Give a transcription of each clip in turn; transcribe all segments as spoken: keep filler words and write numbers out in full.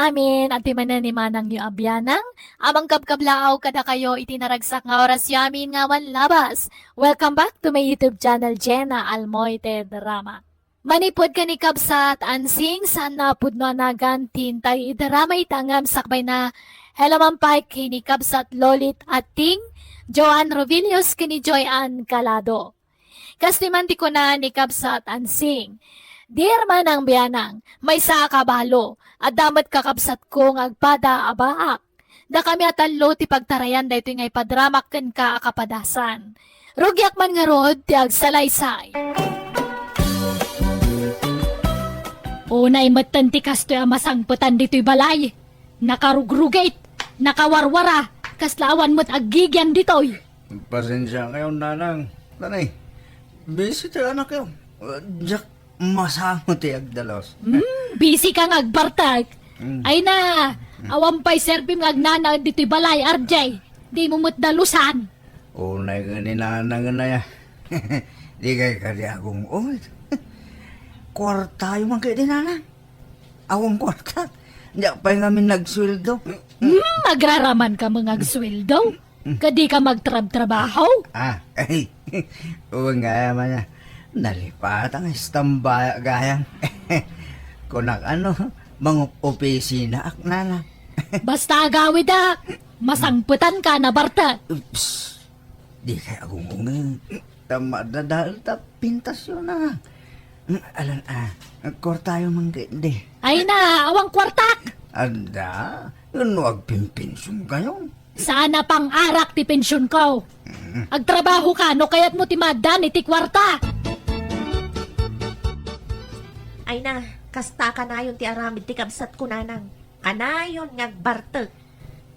Amin, adtoy manen ni manangyo a bianang, a mangkabkablaaw kadakayo iti naragsak nga orasyo amin nga awan labas. Welcome back to my YouTube channel, Jenna Almoite Drama. Manipud ken ni Kabsat Ansing, saan a pudno a nagan ti intay idrama ita ngem sakbay na. Hello man pay ken ni Kabsat Lolit Atting, Joan Rovilius ken ni Joy Ann Calado. Kastoy man ti kuna ni Kabsat Ansing, "Dear manang bianang, maysa a kabalo, adda met kakabsatko nga agpada a baak. Dakami a tallo ti pagtarayan daytoy nga ipadramak kenka a kapadasan. Rugiak man ngarud ti agsalaysay." Unay metten ti kastoy a masangpetan ditoy balay. Nakarugrugit, nakawarwara, kasla awan met aggigian ditoy. Pasensia kayo, nanang. Nanay, busy ti anakyo. Diak masango ti agdalos. Hmm, busy ka nga agbartek. Hmm. Ay na, awan pay serbim nga agnanaed ditoy balay, R J. Di mo met dalusan. Unay ka ni nanang, nay, a. Di kay kadi agungol. Kuartayo man kay di, nanang. Awan kuarta. Diak pay ngamin nagsueldo. Hmm, agraraman ka nga agsueldo? Kadi ka magtrabtrabaho? Ah, ay. Wen gayam a. Nalipatan nga istambaya gayam. Kunak ano, mangup-opisina ak, nanang. Basta agawid a. Masangpetan ka, nabarta. Oops. Di kay agungungin. Ta madadael ta pintasyon na. Mm, alan, ah, kuartayo man kay di. Ay na, awan kuartak! Adda, no agpinpinsyonkayo. Saan a pang-arak ti pensyonko. Mm. Agtrabaho ka, no kayat mo ti maaddan iti kuarta. Ay na, kasta kanayon ti aramid ti kabsatko, nanang. Kanayon nga agbartek.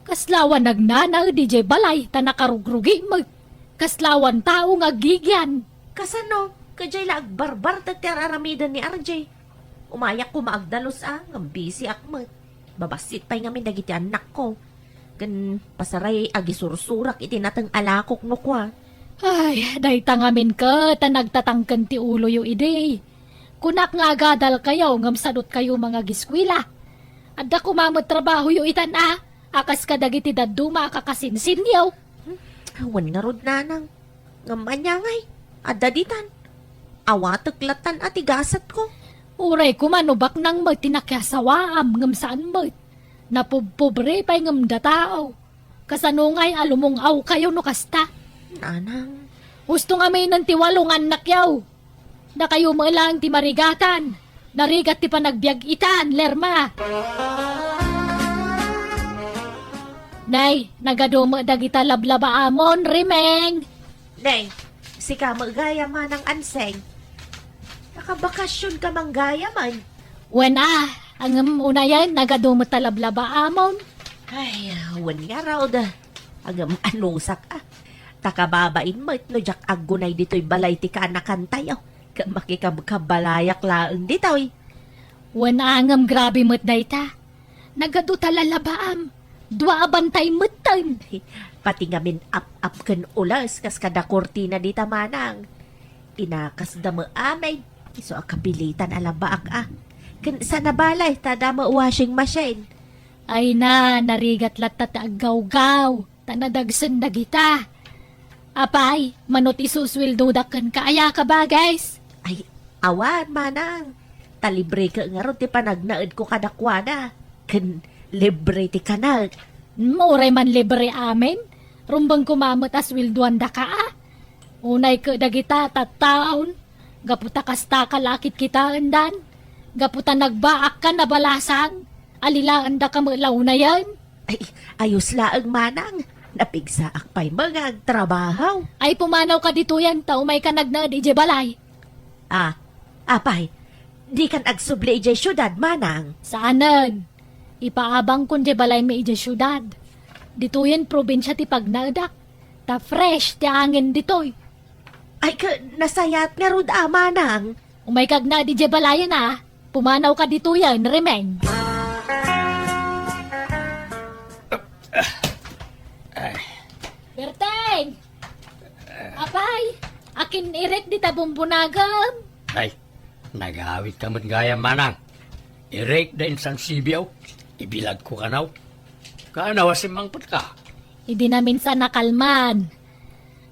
Kasla awan agnanaed idiay balay ta nakarugrugi met. Kasla awan tao nga aggigian. Kasano? Kadiay la agbarbartek ti ar-aramiden ni R J. Umayak koma agdalus a, ngem busy ak met. Babassit pay ngamin dagiti annakko. Ken pasaray agisursurak iti nateng a lakok no kua. Ay, dayta ngamin ket a nagtatangken ti uloyo idi. Kunak nga agadalkayo ngem sadutkayo mangagiskuela. Adda koma met trabahoyo itan a, a kas kadagiti dadduma a kakasinsinyo. Hmm, awan ngarud, nanang. Ngem ania ngay, adda ditan. Awatek lattan a ti gasatko. Uray koma no baknang met ti nakiasawaam ngem saan met. Napubpobre pay ngem da tao. Kasano ngay a lumung-awkayo no kasta? Nanang. Husto nga aminen ti walo nga annakyo. Dakayo met laeng ti marigatan. Narigat ti panagbiag itan, Lerma. Nay, nagadu met dagita lablabaamon, Rimeng. Nay, sika met gayam, Manang Anseng. Nakabakasyon ka man gayam, ay. Wen a, ngem unayen, nagadu met ta lablabaamon. Ay, wen ngarud. Ngem anusak a. Ta kababain met no diak aggunay ditoy balay ti kaanakantayo. Ket makikabkabalayak laeng ditoy. Wen a, ngem grabe met dayta. Nagadu ta lalabaam. Dua a bantay metten. Pati ngamin ap-ap ken ules kas kada kurtina dita, Manang. Inakasda met amin. Isu a kapilitan a labaak a. Ken saan a balay ta adda met washing machine. Ay na, narigat latta ti aggawgaw. Ta nadagsen dagita. Apay, mano ti isusueldodak kenka, aya ka ba, guys? Ay, awan, Manang. Ta libre ket ngarud ti panagnaedko kadakuada. Ken libre ti kanek. Hmm, uray man libre amin. Rumbeng koma met a sueldoandaka, a. Unay ket dagita tattaon. Gapu ta kasta ka la a kitkitaendan. Gapu ta nagbaakka, nabalasang. Alilaendaka met la unayen. Ay, ayos laeng, Manang. Napigsaak pay met nga agtrabaho. Ay, pumanawka ditoyen ta umayka nagnaed idiay balay. Ah, apay, dikan agsubli idiay siudad, Manang? Saanen. Ipaabangkon diay balaymi idiay siudad. Ditoyen probinsia ti pagnaedak. Ta fresh ti angin ditoy. Ay, ka, nasayaat ngarud a, Manang. Umayka agnaed idiay balayen a. Pumanawka ditoyen, Rimeng. Ay. Berteng! Apay, akin irek dita bumbunagem? Ay, nagawid ka met gayam, Manang. Irek da insan sibiaw. Ibilagko kano. Kaano a simmangpetka? Idi naminsan a kalman.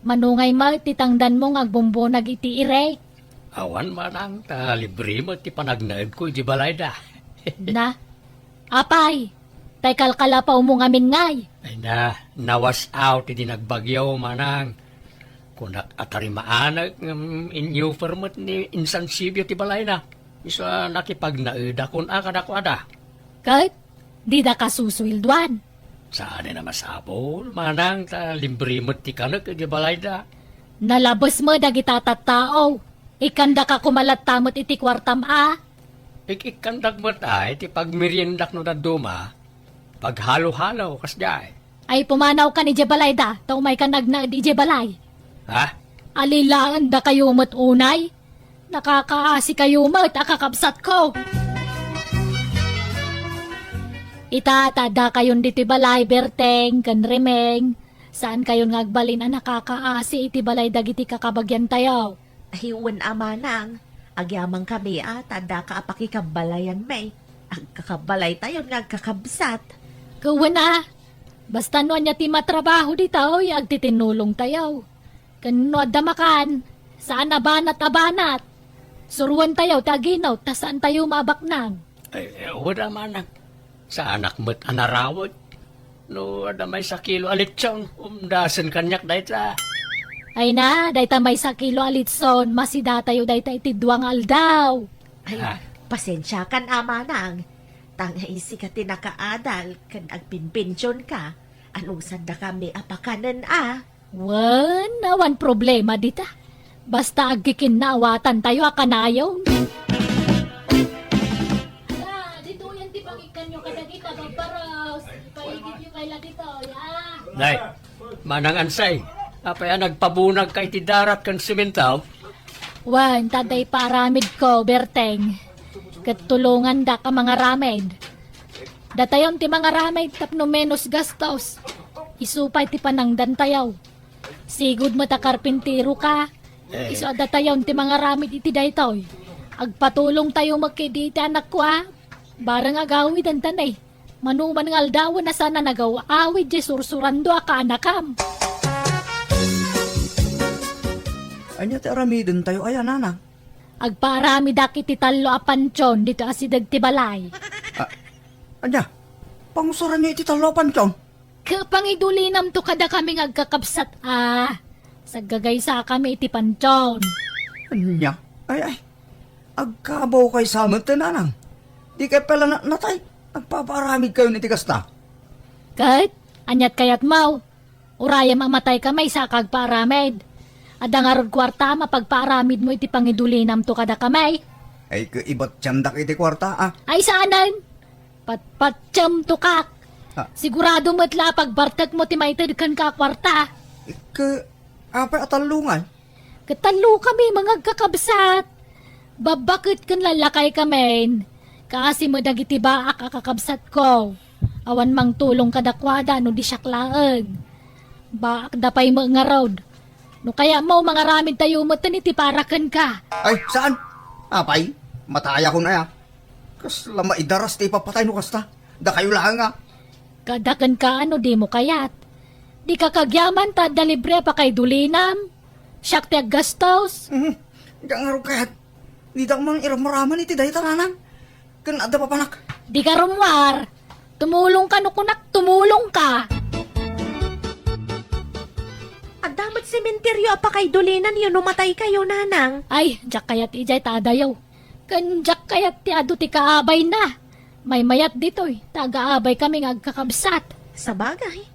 Mano ngay met ti tangdanmo nga agbumbunag iti iri? Awan manang, ta libre met ti panagnaedko iti balayda. Na? Apay, tay kalkalapawmo ngamin ngay? Ay na, nawas out iti nagbagyo, manang. Kunak a tarimaanek, ngem inyuper met ni Insan Sibio ti balayna. Isu a nakipagnaedakon a kadakuada. Ket dida kasusueldoan. Saan a masapul, manang, ta libre met ti kanek iti balayda. Nalabes met dagita tattao. Ikkandaka koma latta met iti kuartam a. Ik-ikkandak met ay ti pagmeriendak no dadduma. Paghalo-halo, kasdiay. Ay, pumanawkan idiay balayda, ta umaykan agnaed idiay balay. Ha? Alilaendakayo met unay? Nakakaasikayo met a kakabsatko. Ita, ta addakayon ditoy balay, Berteng ken Remeng. Saankayon nga agbalin a nakakaasi iti balay dagiti kakabagiantayo. Ay, wen a manang, agyamankami a ta addaka a pakikabbalayanmi. Agkakabbalaytayon nga agkakabsat. Ket wen a, basta no ania ti matrabaho ditoy, agtitinulongtayo. Ken no adda makan, saan a banat a banat. Suruentayo ti aginut, ta saantayo maabaknang. Ay, eh, wen a manang. Saanak met a narawod. No adda maysa kilo a litson, umdasen kaniak dayta. Ay na, dayta maysa kilo a litson, masidatayo dayta iti dua nga aldaw. Ay, ah, pasensiakan a manang. Ta nga isika ti nakaadal ken agpinpensionka, alusandakami a pakanen a. Wen, awan problema dita. Basta agkikinnawatantayo a kanayon. Ala, ditoyen ti pangikkanyo kadagita babbaros. Ipaigidyo kay la ditoy, ah. Nay, Manang Ansay, apay a nagpabunagka iti darat ken semento? Wen, ta adda ipaaramidko, Berteng. Ket tulongandak a mangaramid. Datayon ti mangaramid tapno menos gastos. Isu pay ti panangdantayo. Sigud met a karpinteroka. Eh. Isu a datayon ti mangaramid iti daytoy. Agpatulongtayo met kadi iti anakko a. Bareng agawidenta ni. Mano man nga aldawen a saan a nagaw-awid diay sursurando a kaanakam. Ania ti aramidentayo aya, nanang? Agpaaramidak iti tallo a pantion ditoy asideg ti balay. Ah, ania? Pangusaranyo iti tallo a pantion? Ket pangidulinamto kadakami nga agkakabsat a. Saggagaysakami iti pantion. Ania? Ay, ay. Agkabaw kay sa met, nanang. Di kay pala na-, natay. Agpapaaramid kayo iti kasta. Ket, aniat kayatmo? Urayem a matayka maysa ka agpaaramid. Adda ngarud kuarta a mapagpaaramidmo iti pangidulinamto kadakami. Ay, ke-, ibattiandak iti kuarta, ah. Ay, saanen? Patpatiamto kak. Ah. Sigurado met la a pagbartekmo ti maited kenka a kuarta. Ke-, apay a tallo ngay? Ket tallokami nga agkakabsat. Babbaket ken lallakaykami. Kaasi met dagiti baak a kakabsatko. Awan mangtulong kadakuada no di siak laeng. Baakda pay met ngarud. No kayatmo, mangaramidtayo metten iti para kenka. Ay, saan? Apay, matayakon aya. Kasla maidaras ti ipapatay no kasta. Dakayo laeng a. Kada kenka no dimo kayat. Dika kagyaman ta adda libre a pakaidulinam. Siak ti aggastos. Mhm. Diak ngarud kayat. Didak man iramraman iti dayta, nanang. Ken adda papanak. Dika rummuar. Tumulongka no kunak, tumulongka. Adda met sementeryo a pakaidulinanyo no mataykayo, nanang. Ay, diak kayat idiay ta adayo. Ken diak kayat ti adu ti kaabayna. Maymayat ditoy, ta agaabaykami nga agkakabsat. Sabagay,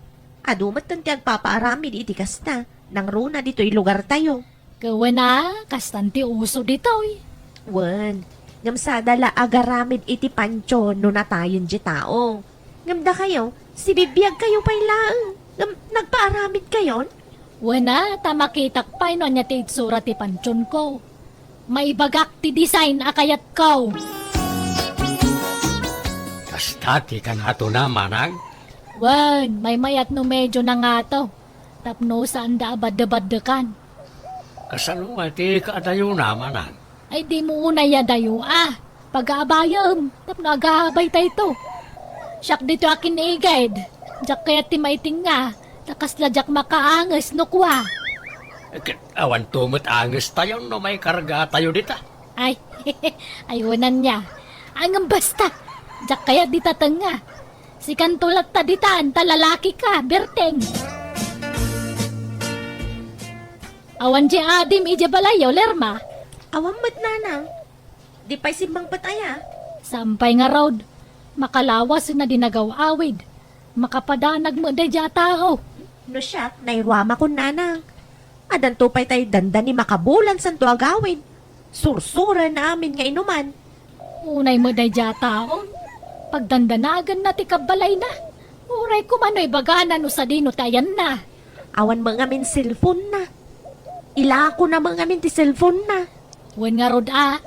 adu metten ti agpapaaramid iti kasta, nangruna ditoy lugartayo. Ket wen a, kastan ti uso ditoy. Wen, ngem sada la agaramid iti pantion no natayen ti tao. Ngem dakayo, sibibiagkayo pay laeng, ngem nagpaaramidkayon? Wen a, ta makitak pay no ania ti itsura ti pantionko. Maibagak ti design a kayatko. Kasta ti kangatona, manang? Wen, maymayat no medyo nangato. Tapno saanda a baddebaddekan. Kasano nga ti kaadayona, manang? Ay, dimo unay adayo a. Pagaabayem, tapno agaabaytayto. Siak ditoy a kin-igid. Diak kayat ti maitinga. Ta kasla diak makaanges no kua. Ket awan to met angestayo no maikargatayo dita. Ay, ay, wanan niya. Ngem basta, diak kayat dita tengnga. Sikanto latta ditan, ta lalaki ka, Berteng. Awan di adim idiay balayyo, Lerma? Awan met, nanang. Di pay simmangpet aya? Saan pay ngarud. Makalawas na di nagaw-awid. Makapadanag met daydiay a tao. No siak, nairuamakon, nanang. Adanto pay tay dandani makabulan santo agawid. Sursuren amin nga inuman. Unay met daydiay a tao. Pagdandanaganna ti kabbalayna. Uray kumano ibagana no sadino ti ayanna. Awan met ngamin cellphone-na. Ilakona met ngamin ti cellphone-na. Wen ngarud a.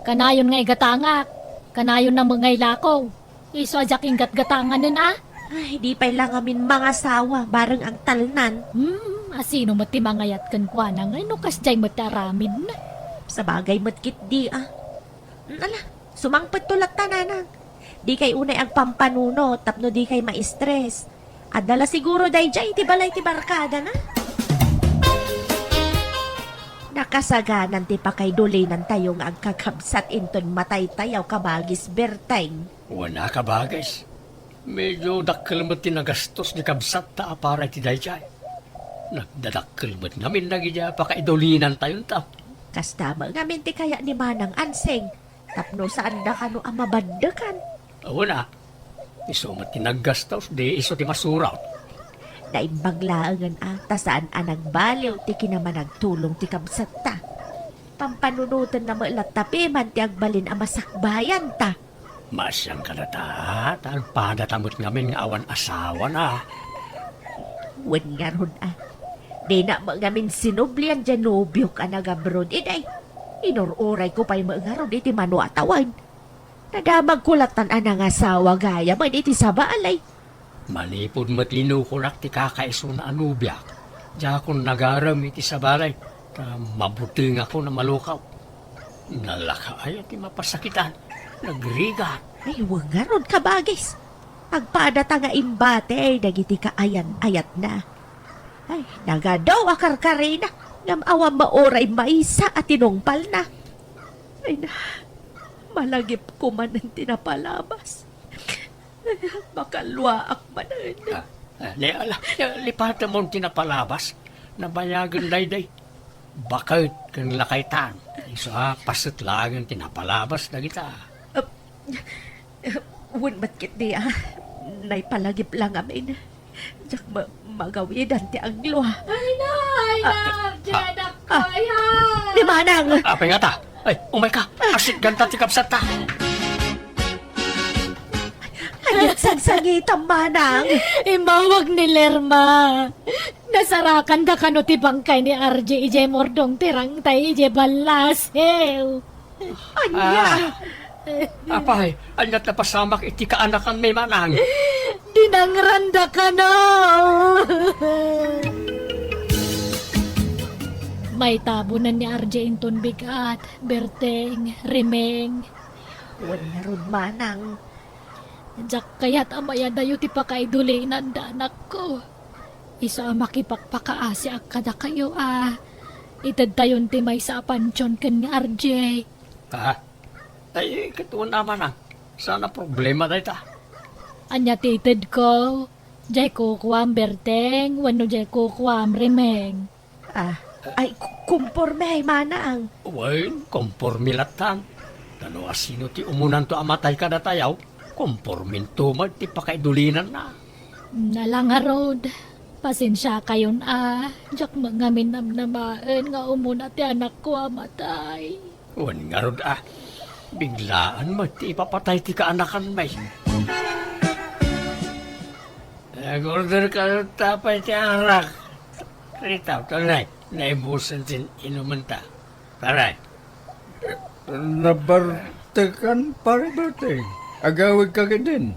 Kanayon nga igatangak. Kanayonna met nga ilako. Isu a diak inggatgatanganen a. Ay, di pay la ngamin mangasawa, bareng agtalnan. Hmm, asino met ti mangayat kenkuana nga no kasdiay met ti aramidna? Sabagay met ketdi a. Ala, sumangpetto latta, nanang. Dikay unay agpampanunot tapno dikay ma-stress. Adda la siguro daydiay iti balay ti barkadana. Nakasaganan ti pakaidulinantayo nga agkakabsat inton mataytayo, kabagis Berteng. Wen a, kabagis. Medyo dakkel met ti nagastos ni kabsatta a para iti daydiay. Nagdadakkel met ngamin dagiti a pakaidulinantayonto. Kasta met ngamin ti kayat ni Manang Ansing. Tapno saanda kano a mabaddekan. Awan a. Isu met ti naggastos, di isu ti masurot. Naimbag laengen a, ta saan a nagbaliw ti kinamanagtulong ti kabsatta. Pampanunotenna met latta piman ti agbalin a masakbayanta. Maasian kadata, ta agpadata met ngamin nga awan asawana. Wen ngarud a. Dina met ngamin sinublian diay nobiok a nagabroad, iday. Inur-urayko pay met ngarud iti mano a tawen. Nadamagko lattan a nangasawa gayamen iti sabali. Manipud met inukonak ti kakaisuna a nobiak, diakon nagarem iti sabali, ta mabutengakon a malukaw. Nalaka aya ti mapasakitan, nagrigat. Ay, wen ngarud, kabagis. Agpadata nga imbati dagiti kaayan-ayatna. Ay, nagadu a karkarina, ngem awan met uray maysa a tinungpalna. Ay na, malagipko manen ti napalabas. Makalluaak manen. Ah, ah, ni, ala, ni, lipatem ti napalabas. Nabayagen daydiay. Baket ken lakaytan. Isu a paset laengen ti napalabas dagita. Ah, wen met ketdi a, naipalagip la ngamin. Diak ma-, magawidan ti anglo. Ay na, ay na, ah, Arjie, ah, anak ko, ah, ay, ha. Ni Manang! Apay ngata? Ay, umayka. Ah. Asitganta ti kabsatta. Ania ti sangsangitam, Manang? Immawag ni Lerma. Nasarakanda kano ti bangkay ni Arjie idiay murdong ti rangtay idiay ballasiw. Ania? Ah, apay, ania ti napasamak iti kaanakanmi, Manang? Dinangranda kano. Maitabonen ni Arjie inton bigat, Berteng, Rimeng. Wen ngarud, Manang. Diak kayat a mayadayo ti pakaidulinanda, anakko. Isu a makipakpakaasiak kadakayo a itedtayon ti maysa a pansion ken ni Arjie. Ha? Ay, ket wen a, Manang. Saan a problema dayta? Ania ti itedko? Diay kukuam, Berteng, wenno diay kukuam, Rimeng? Ah, ay, ku-, kumpormi, Manang. Wen, kumpormi lattan. Ta no asino ti umunanto a matay kadatayo, kumporminto met ti pakaidulinanna. Ala ngarud, pasensiakayon a, diak met ngamin namnamaen nga umuna ti anakko a matay. Wen ngarud a, biglaan met ti ipapatay ti kaanakanmi. Nag-order ka latta pay ti arak. Rita, tunay, naibusen ti inumenta. Pare. Nabartekan, Pare Berteng. Agawidka ketdin.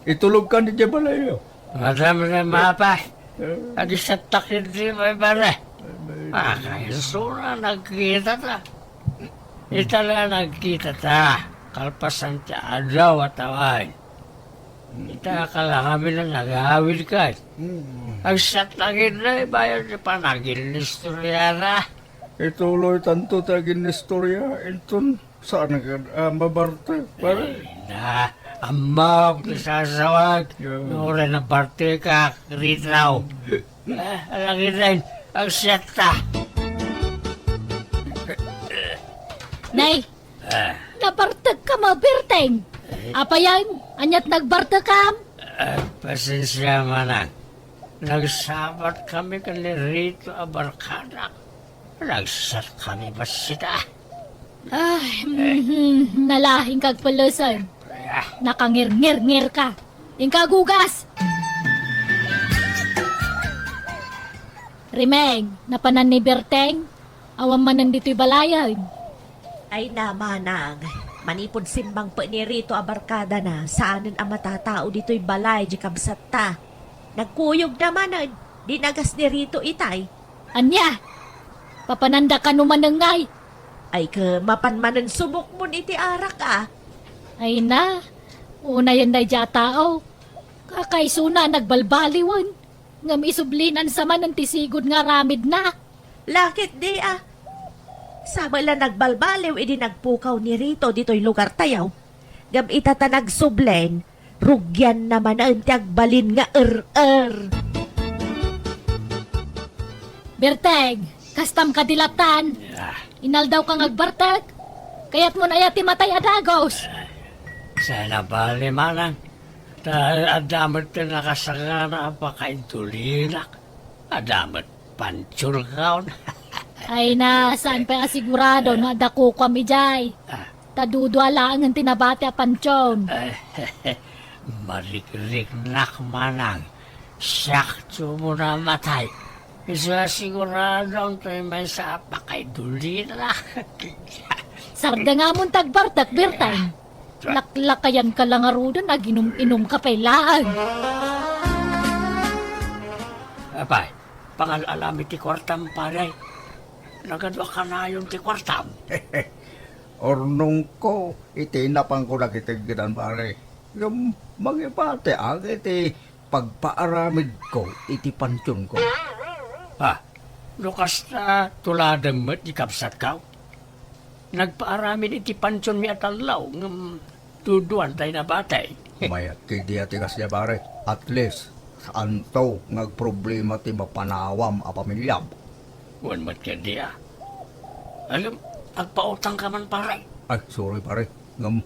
Itulogkan idiay balayyo. Madam na mapa. Eh. Agisattak idi, pare. Ay, may Ah, kay sura nagkita ta. Ita la nagkita ta. Kalpasan ti aldaw a tawen. Ita ka lang amin a nagawid ka. Mm. Agsiat lang iti bayad ti panagin-istorya na. Ituloy tanto ti agin-istorya, inton saan nga, ah, mabartek, pare? Ay, na, ammok ti sasawag. Yeah. Uray nabartek ka, Ritaw. Ah, alagiden, agsiatta. Nay, Ah. Nabartek ka, Berteng. Ay. Apay, ania ti nagbartekam? Ah, pasensia, Manang. Nagsabat kami ken ni Rito a barkadak. Nagsiat kami bassit. Ay, mhm, nalaing ka agpellesen. Ah. Nakangirngirngir ka. Inka agugas. Rimeng, napanan ni Berteng? Awan manen ditoy balayen. Ay na, Manang, manipud simmangpet ni Rito a barkadana, saanen a matatao ditoy balay di kabsatta. Nagkuyogna manen, di nagas ni Rito itay. Ania? Papananda kano manen ngay? Ay, ket mapan manen sumukmon iti arak, a. Ay na, unayen daydiay a tao. Kakaisuna a nagbalbaliwen, ngem isublinan sa manen ti sigud nga aramidna. Lakit di, a. Sabay la nagbalbaliw idi nagpukaw ni Rito ditoy lugartayo. Ngem ita ta nagsublen, rugianna manen ti agbalin nga er-er. Berteng, kastam kadi lattan? Ah. Inaldaw ka nga agbartek? Kayatmon aya ti matay a dagus? Ah, saan a bale, Manang? Ta adda met ti nakasagana a pakaidulinaak. Adda met pantionkaon. Ay na, saan pay a sigurado no adda kukuam idiay? Ah. Ta dudua laengen ti nabati a pantion. Ay, marikriknak, Manang. Siak ti umuna a matay. Isu a sigurado, antoy maysa a pakaidulina. Sardengamon ti agbartek, Berteng. Laklakayan ka la ngaruden, aginum-inum ka pay laeng. Apay, pangal-alam iti kuartam, pare. Nagadu a kanayon ti kuartam. Urnongko iti napanko dagiti aggedan, pare. Ngem mangibati ak iti pagpaaramidko iti pantionko. Ah, no kasta, tuladem met di kabsatko. Nagpaaramid iti pantionmi a tallo, ngem duduan tay nabati. Mayat kadi a ti kasdiay, pare. At least, saanto nga agproblema ti mapanawam a pamiliam. Wen met kadi a. Ngem, agpautang ka man, pare. Ay, sorry, pare. Ngem,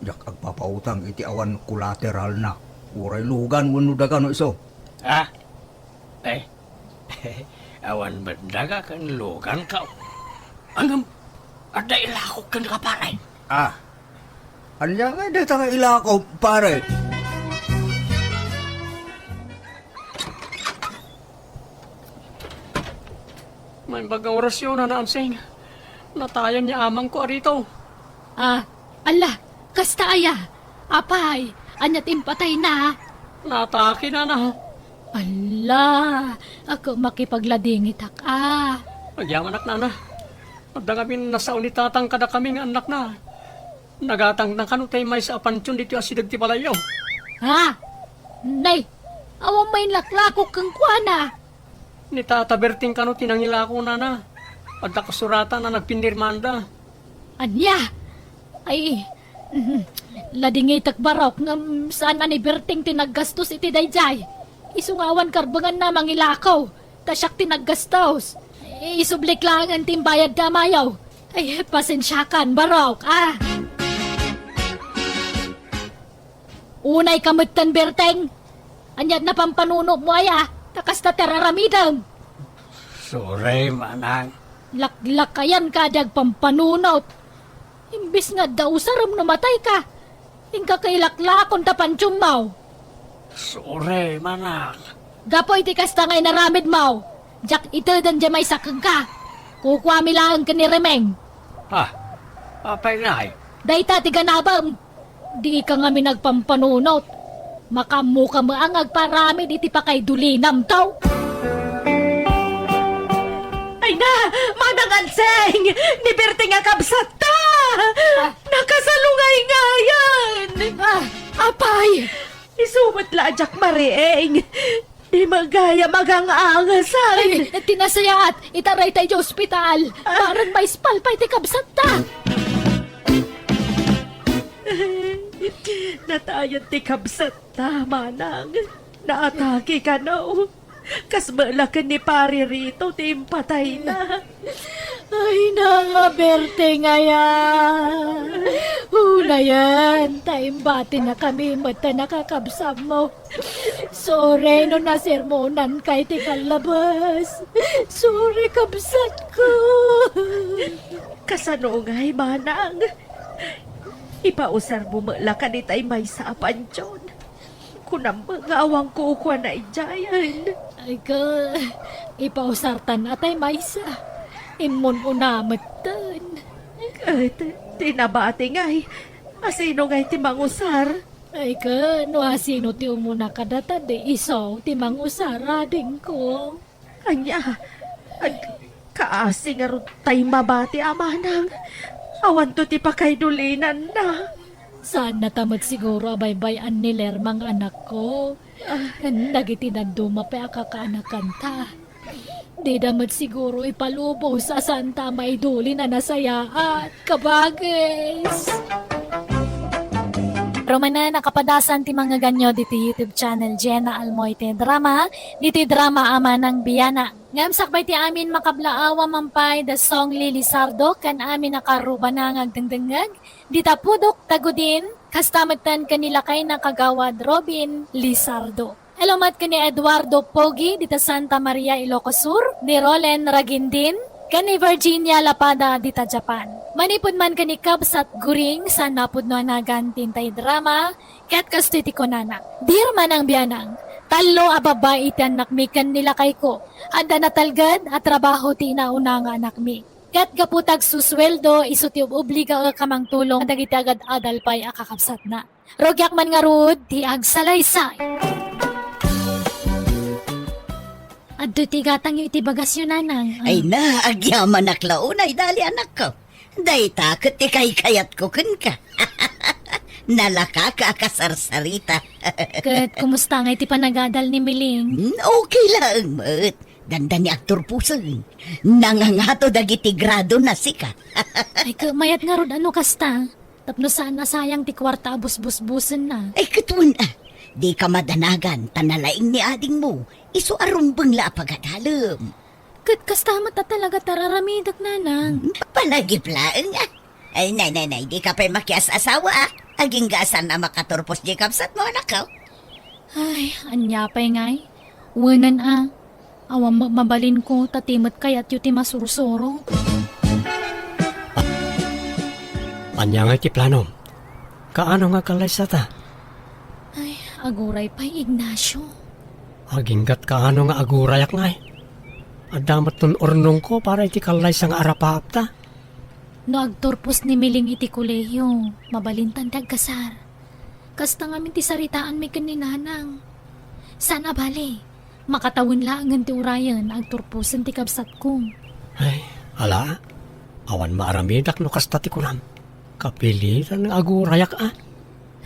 diak agpapautang iti awan kolateralna. Uray lugan wenno daga no isu. Ah? Eh, awan met daga ken luganko. Ngem, adda ilakok kenka, pare. Ah. Ania ngay dayta nga ilakok, pare? Naimbag nga orasyon, Nana Ansing. Natayan ni amangko a Rito. Ah, ala, kasta aya? Apay, ania ti impatayna? Naatake, Nana. Ala, ako makipagladingitak, a. Agyamanak, Nana. Adda ngamin nasao ni Tatang kadakami nga annakna. Nagatangna kano tay maysa a pantion ditoy asideg ti balayyo. Ha? Nay, awan main laklakok kenkuana. Ni Tata Berting kano ti nangilako, Nana. Adda kasuratan a nagpinirmanda. Ania? Ay, mm, ladingitek, barok, ngem saan a ni Berting ti naggastos iti daydiay. Isu nga awan karbenganna a mangilako, ta siak ti naggastos. Isublik laengen ti imbayadda a mayo. Ay, pasensiakan, barok, a. Unayka metten, Berteng. Ania ti napampanunomo aya, ta kasta ti ar-aramidem? Sorry, Manang. Laklakayanka a di agpampanunot. Imbes nga adda usarem no matayka, inka kailaklakon ta pantionmo. Sorry, Manang. Gapu iti kasta nga inaramidmo, diak iteden diay maysa kenka. Kukuami laeng ken ni Remeng. Ah, apay ngay? Dayta ti ganabem. Dika ngamin agpampanunot. Makaammoka met nga agparamid iti pakaidulinamto. Ay na, Manang Anseng! Ni Berting a kabsatta! Ah. Nakasalungayngayan! Ah, apay! Isu met la a diak mariing. Di met gayam agang-angasan. Ay, ti nasayaat, itaray ta idiay ospital. Ah. Bareng maispal pay ti kabsatta. Natayen ti kabsatta, manang. Naatake kano. Kas met la ken ni Pare Rito ti impatayna. Ay, nang aberte ngaya. Unayen, ta imbatinakami met ta nakakabsatmo. Sorry no nasermonanka iti kallabas. Sorry, kabsatko. Kasano ngay, manang? Ipausarmo met la kaditay maysa a pantion. Kunam nga awan kukuana idiayen. Ay, ka, ipausartan atay maysa. Immun-una metten. Ket ti nabati ngay, asino ngay ti mangusar? Ay, ka, no asino ti umuna kadata, di isu ti mangusar, adingko. Ania? Ag-, kaasi ngarud tay mabati a manang. Awanto ti pakaidulinanna. Saanna ta met siguro a baybay-an ni Lerma nga anakko. Ah. Ken dagiti dadduma pay a kakaanakanta. Dida met siguro ipalubos a saanta a maidulin a nasayaat. Kabagis! Rumanen a kapadasan ti mangngeganyo ditoy YouTube channel Jenna Almoite Drama, ditoy drama a Manang Biana. Ngem sakbay ti amin makablaaw a mampay da Song Lily Sardo ken amin a karrubana nga agdengdengngeg, dita Pudok Tagudin, kasta metten ken ni lakayna Kagawad Robin Lizardo. Hello met ken ni Eduardo Pogi dita Santa Maria, Ilocos Sur, ni Rolen Ragindin, ken ni Virginia Lapada dita Japan. Manipud man ken ni Kabsat Guring, saan mapudno a nagan ti intay drama, ket kastoy ti kunana, "Dear Manang Bianang, tallo a babbai ti annakmi ken ni lakayko. Adda natalged a trabaho ti inauna nga anakmi. Ket gapu ta agsusueldo, isu ti ub-obligaek a mangtulong dagiti agad-adal pay a kakabsatna. Rugiak man ngarud ti agsalaysay." Adtoy ti gatangyo iti bagasyo, Nanang. Ay na, agyamanak la unay, dali, anakko. Dayta ket ti kaykayatko kenka. Nalaka ka a kasarsarita. Ket kumusta ngay ti panagadal ni Miling? Hmm, okay laeng met. Dandani agturposen. Nangangato dagiti gradona sika. Ay, ket mayat ngarud a no kasta. Tapno saan a sayang ti kuarta a busbusbusenna. Ay, ket wen, ah. Dika madanagan, ta nalaing ni adingmo. Isu a rumbeng la a pagadalem. Ket kasta met a talaga ti ar-aramidek, Nanang. Hmm, panagip laeng, ah. Ay, nay, nay, nay, dika pay makias-asawa, ah. Agingga a saan a makaturpos diay kabsatmo, anakko. Ay, ania pay ngay? Wenen a, awan ma-, mabalinko, ta ti met kayatyo ti masursuro. Ania ngay ti planom? Kaano nga kallaysata? Ay, aguray pay, Ignacio. Aginggat kaano nga agurayak ngay? Adda met nun urnongko para iti kallaysa nga arapaapta. No agturpos ni Miling iti kolehiyo, mabalintan ti agkasar. Kasta ngamin ti saritaanmi ken ni Nanang. Saan a bale, makatawen laengen ti urayen, agturposen ti kabsatko. Ay, ala, awan maaramidak no kasta ti kunam. Kapilitan nga agurayak, a.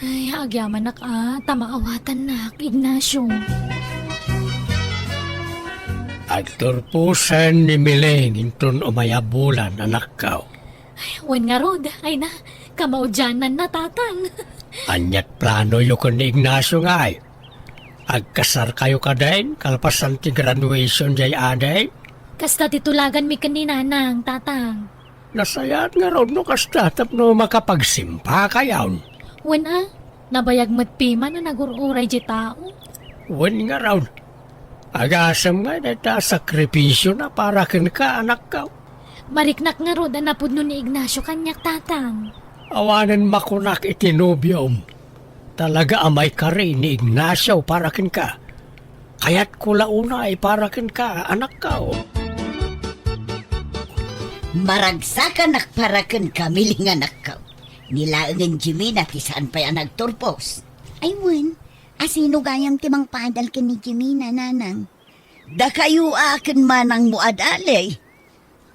Ay, agyamanak, a, ta maawatannak, Ignacio. Agturposen ni Miling inton umay a bulan, anakko. Ay, wen ngarud, ay na, kamaudiananna, Tatang. Aniat planoyo ken ni Ignacio ngay? Agkasarkayo kadin, kalpasan ti graduation diay ading? Kasta ti tulaganmi ken ni Nanang, Tatang. Nasayaat ngarud no kasta tapno makapagsimpakayon. Wen a, nabayag met piman a nagur-uray diay tao. Wen ngarud, agasem ngay dayta a sakripisiona para kenka, anakko. Mariknak ngarud a napudno ni Ignacio kaniak, Tatang. Awanen makunak iti nobiom. Talaga a maikari ni Ignacio para kenka. Kayatko la unay para kenka, anakko. Maragsakanak para kenka, Miling, anakko. Ni laengen Jimena ti saan pay a nagturpos. Ay wen, asino gayam ti mangpaadal ken ni Jimena, Nanang? Dakayo a ken manangmo a dali.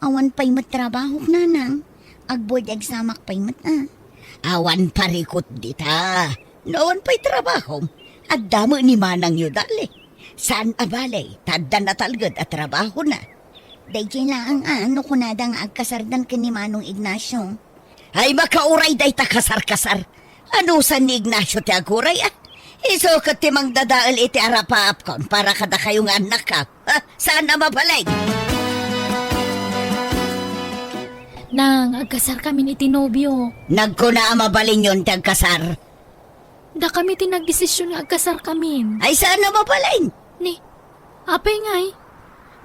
Awan pay met trabahok, Nanang. Agboard examak pay met, a. Awan parikut dita. No awan pay trabahom, Adda met ni manangyo, Dali. Saan a bale, ta adda natalged a trabahona. Daydiay laeng a no kunada nga agkasardan ken ni Manong Ignacio. Ay, makauray dayta kasar-kasar. Anusan ni Ignacio ti aguray, a? Isu ket ti mangdadael iti arapaapkon para kadakayo nga annakko. Ha? Saan a mabalin? Nang, agkasarkamin iti nobio. Nagkuna a mabalinyon ti agkasar. Dakami ti nagdesisyon nga agkasarkamin. Ay, saan a mabalin? Ni, apay ngay?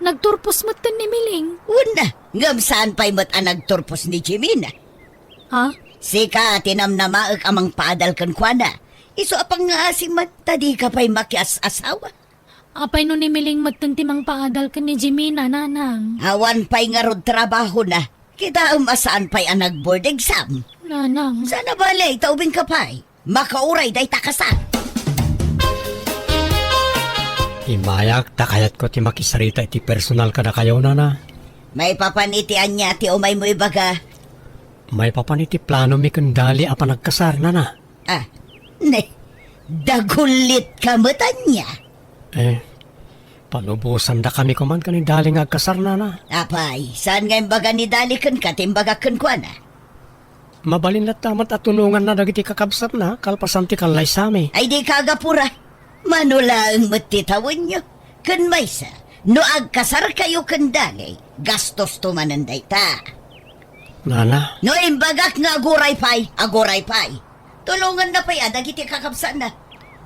Nagturpos metten ni Miling. Wen, ngem saan pay met a nagturpos ni Jimina? Ha? Sika ti namnamaek a mangpaadal kenkuana. Isu a pangngaasim met ta dika pay makias-asawa. Apay no ni Miling metten ti mangpaadal ken ni Jimina, Nanang? Awan pay ngarud trabahona. Kitaem a saan pay a nag-board exam. Nanang. Saan a bale, ta ubingka pay. Makauray dayta kasar. Immayak ta kayatko ti makisarita iti personal kadakayo, Nana. Maipapan iti ania ti umaymo ibaga? Maipapan iti planomi ken Dali a panagkasar, Nana. Ah, ne, dagullitka met ania? Eh, panubosandakami koman ken ni Dali nga agkasar, Nana. Apay, saan nga imbaga ni Dali kenka ti imbagak kenkuana? Mabalin latta met a tulonganna dagiti kakabsatna kalpasan ti kallaysami. Ay, dika agapura. Mano laeng met ti tawenyo. Ken maysa, no agkasarkayo ken Dali, gastosto manen dayta. Nana. No imbagak nga aguray pay, aguray pay. Tulonganna pay a dagiti kakabsatna.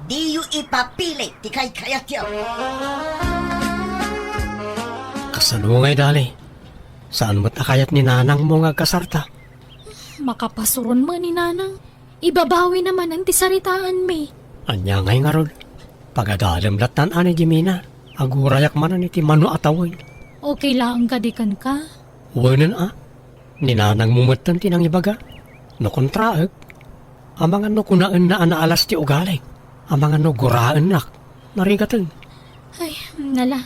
Diyo ipapilit ti kaykayatyo. Kasano ngay, Dali? Saan met a kayat ni nanangmo nga agkasarta? Makapasuron met ni nanang. Ibabawina manen ti saritaanmi. Ania ngay ngarud? Pagadalem lattan a ni Jimina. Agurayak manen iti mano a tawen. Okay laeng kadi kenka? Wenen a. Ni nanangmo metten ti nangibaga. No kontraek, amangan no kunaenna a naalas ti ugalik. Amangan no guraennak. Narigaten. Ay, ngala,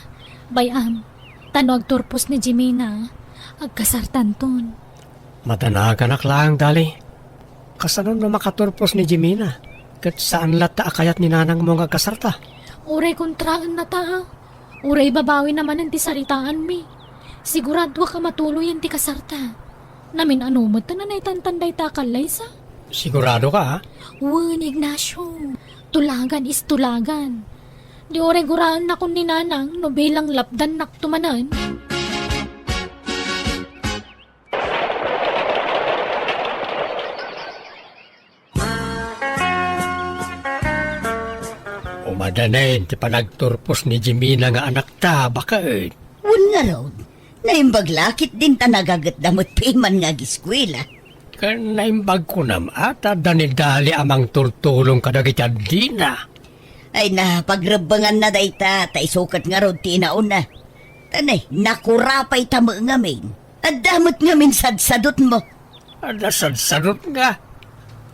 bay-am, ta no agturpos ni Jimina, agkasartanton. Madanaganak laeng, Dali. Kasano no makaturpos ni Jimina? Ket saan latta a kayat ni nanangmo nga agkasarta? Uray kontraennata, a. Uray ibabawina manen ti saritaanmi. Siguradoak a matuloyen ti kasarta. Namin-ano met ta nanaytantan dayta a kallaysa? Siguradoka, a? Wen, Ignacio. Tulagan is tulagan. Di uray guraennakon ni nanang no bilang lapdannakto manen. Umadanen ti panagturpos ni Jimina nga anakta, baket. Wen ngarud, naimbag la ketdin ta nagagetda met piman nga agiskuela. Ken naimbag kunam a ta adda ni Dali a mangtultulong kadagiti addina. Ay na, pagrebbenganna dayta, ta isu ket ngarud ti inauna. Ta ne, nakurapay ta met ngamin. Adda met ngamin sadsadotmo. Adda sadsadot nga.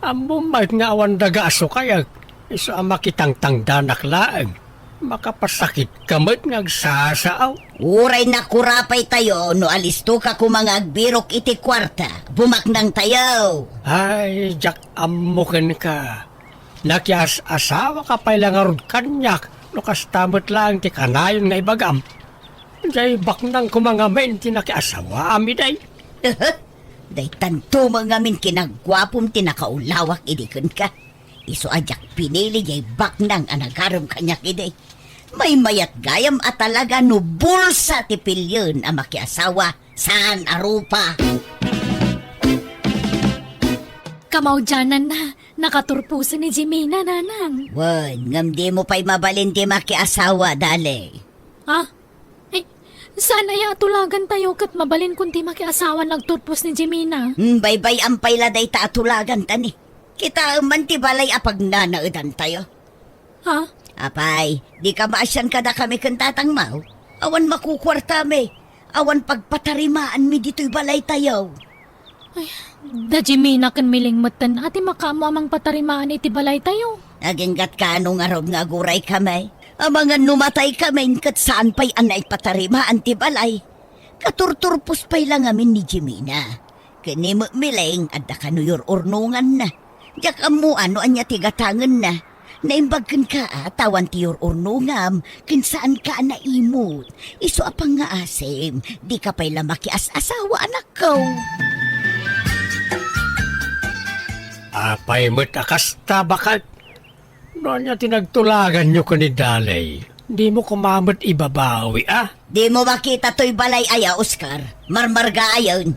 Ammom met nga awan daga a sukayek. Isu a makitangtangdanak laeng. Makapasakitka met nga agsasaaw. Uray nakurapay tayo no alistoka koma nga agbirok iti kuarta. Bumaknang tayo. Ay, diak ammo kenka. Nakias-asawaka pay la ngarud kaniak no kasta met laeng ti kanayon nga ibagam. Diay baknang koma ngamin ti nakiasawaam idi. Daytanto met ngamin kinaguapom ti nakaulawak idi kenka. Isu a diak pinili diay baknang a nagarem kaniak idi. Maymayat gayam a talaga no bulsa ti pilien a makiasawa, saan a rupa. Kamaudiananna, nakaturposen ni Jimina, nanang. Wen, ngem dimo pay mabalin ti makiasawa, Dali. Ha? Eh, saan aya a tulagantayo ket mabalinkon ti makiasawa no agturpos ni Jimina? Hmm, baybay-am pay la dayta a tulaganta ni. Kitaem man ti balay a pagnanaedantayo. Ha? Apay, dika maasian kadakami ken tatangmo? Awan makukuartami. Awan pagpatarimaanmi ditoy balaytayo. Ay, da Jimina ken Miling metten a ti makaammo a mangpatarimaan iti balaytayo. Aginggatka no ngarud nga aguraykami. Amangan no mataykamin ket saan pay a naipatarimaan ti balay. Katurturpos pay la ngamin ni Jimina. Ken ni Miling, adda kano yur-urnonganna. Diak ammo no ania ti gatangenna. Naimbag kenka a ta awan ti ur-urnongam, ken saanka a naimut. Isu a pangngaasim, dika pay la makias-asawa, anakko. Apay met a kasta, baket? No ania ti nagtulaganyo ken ni Dali, dimo koma met ibabawi, a? Dimo makita toy balay aya, Oscar? Marmarga ayon.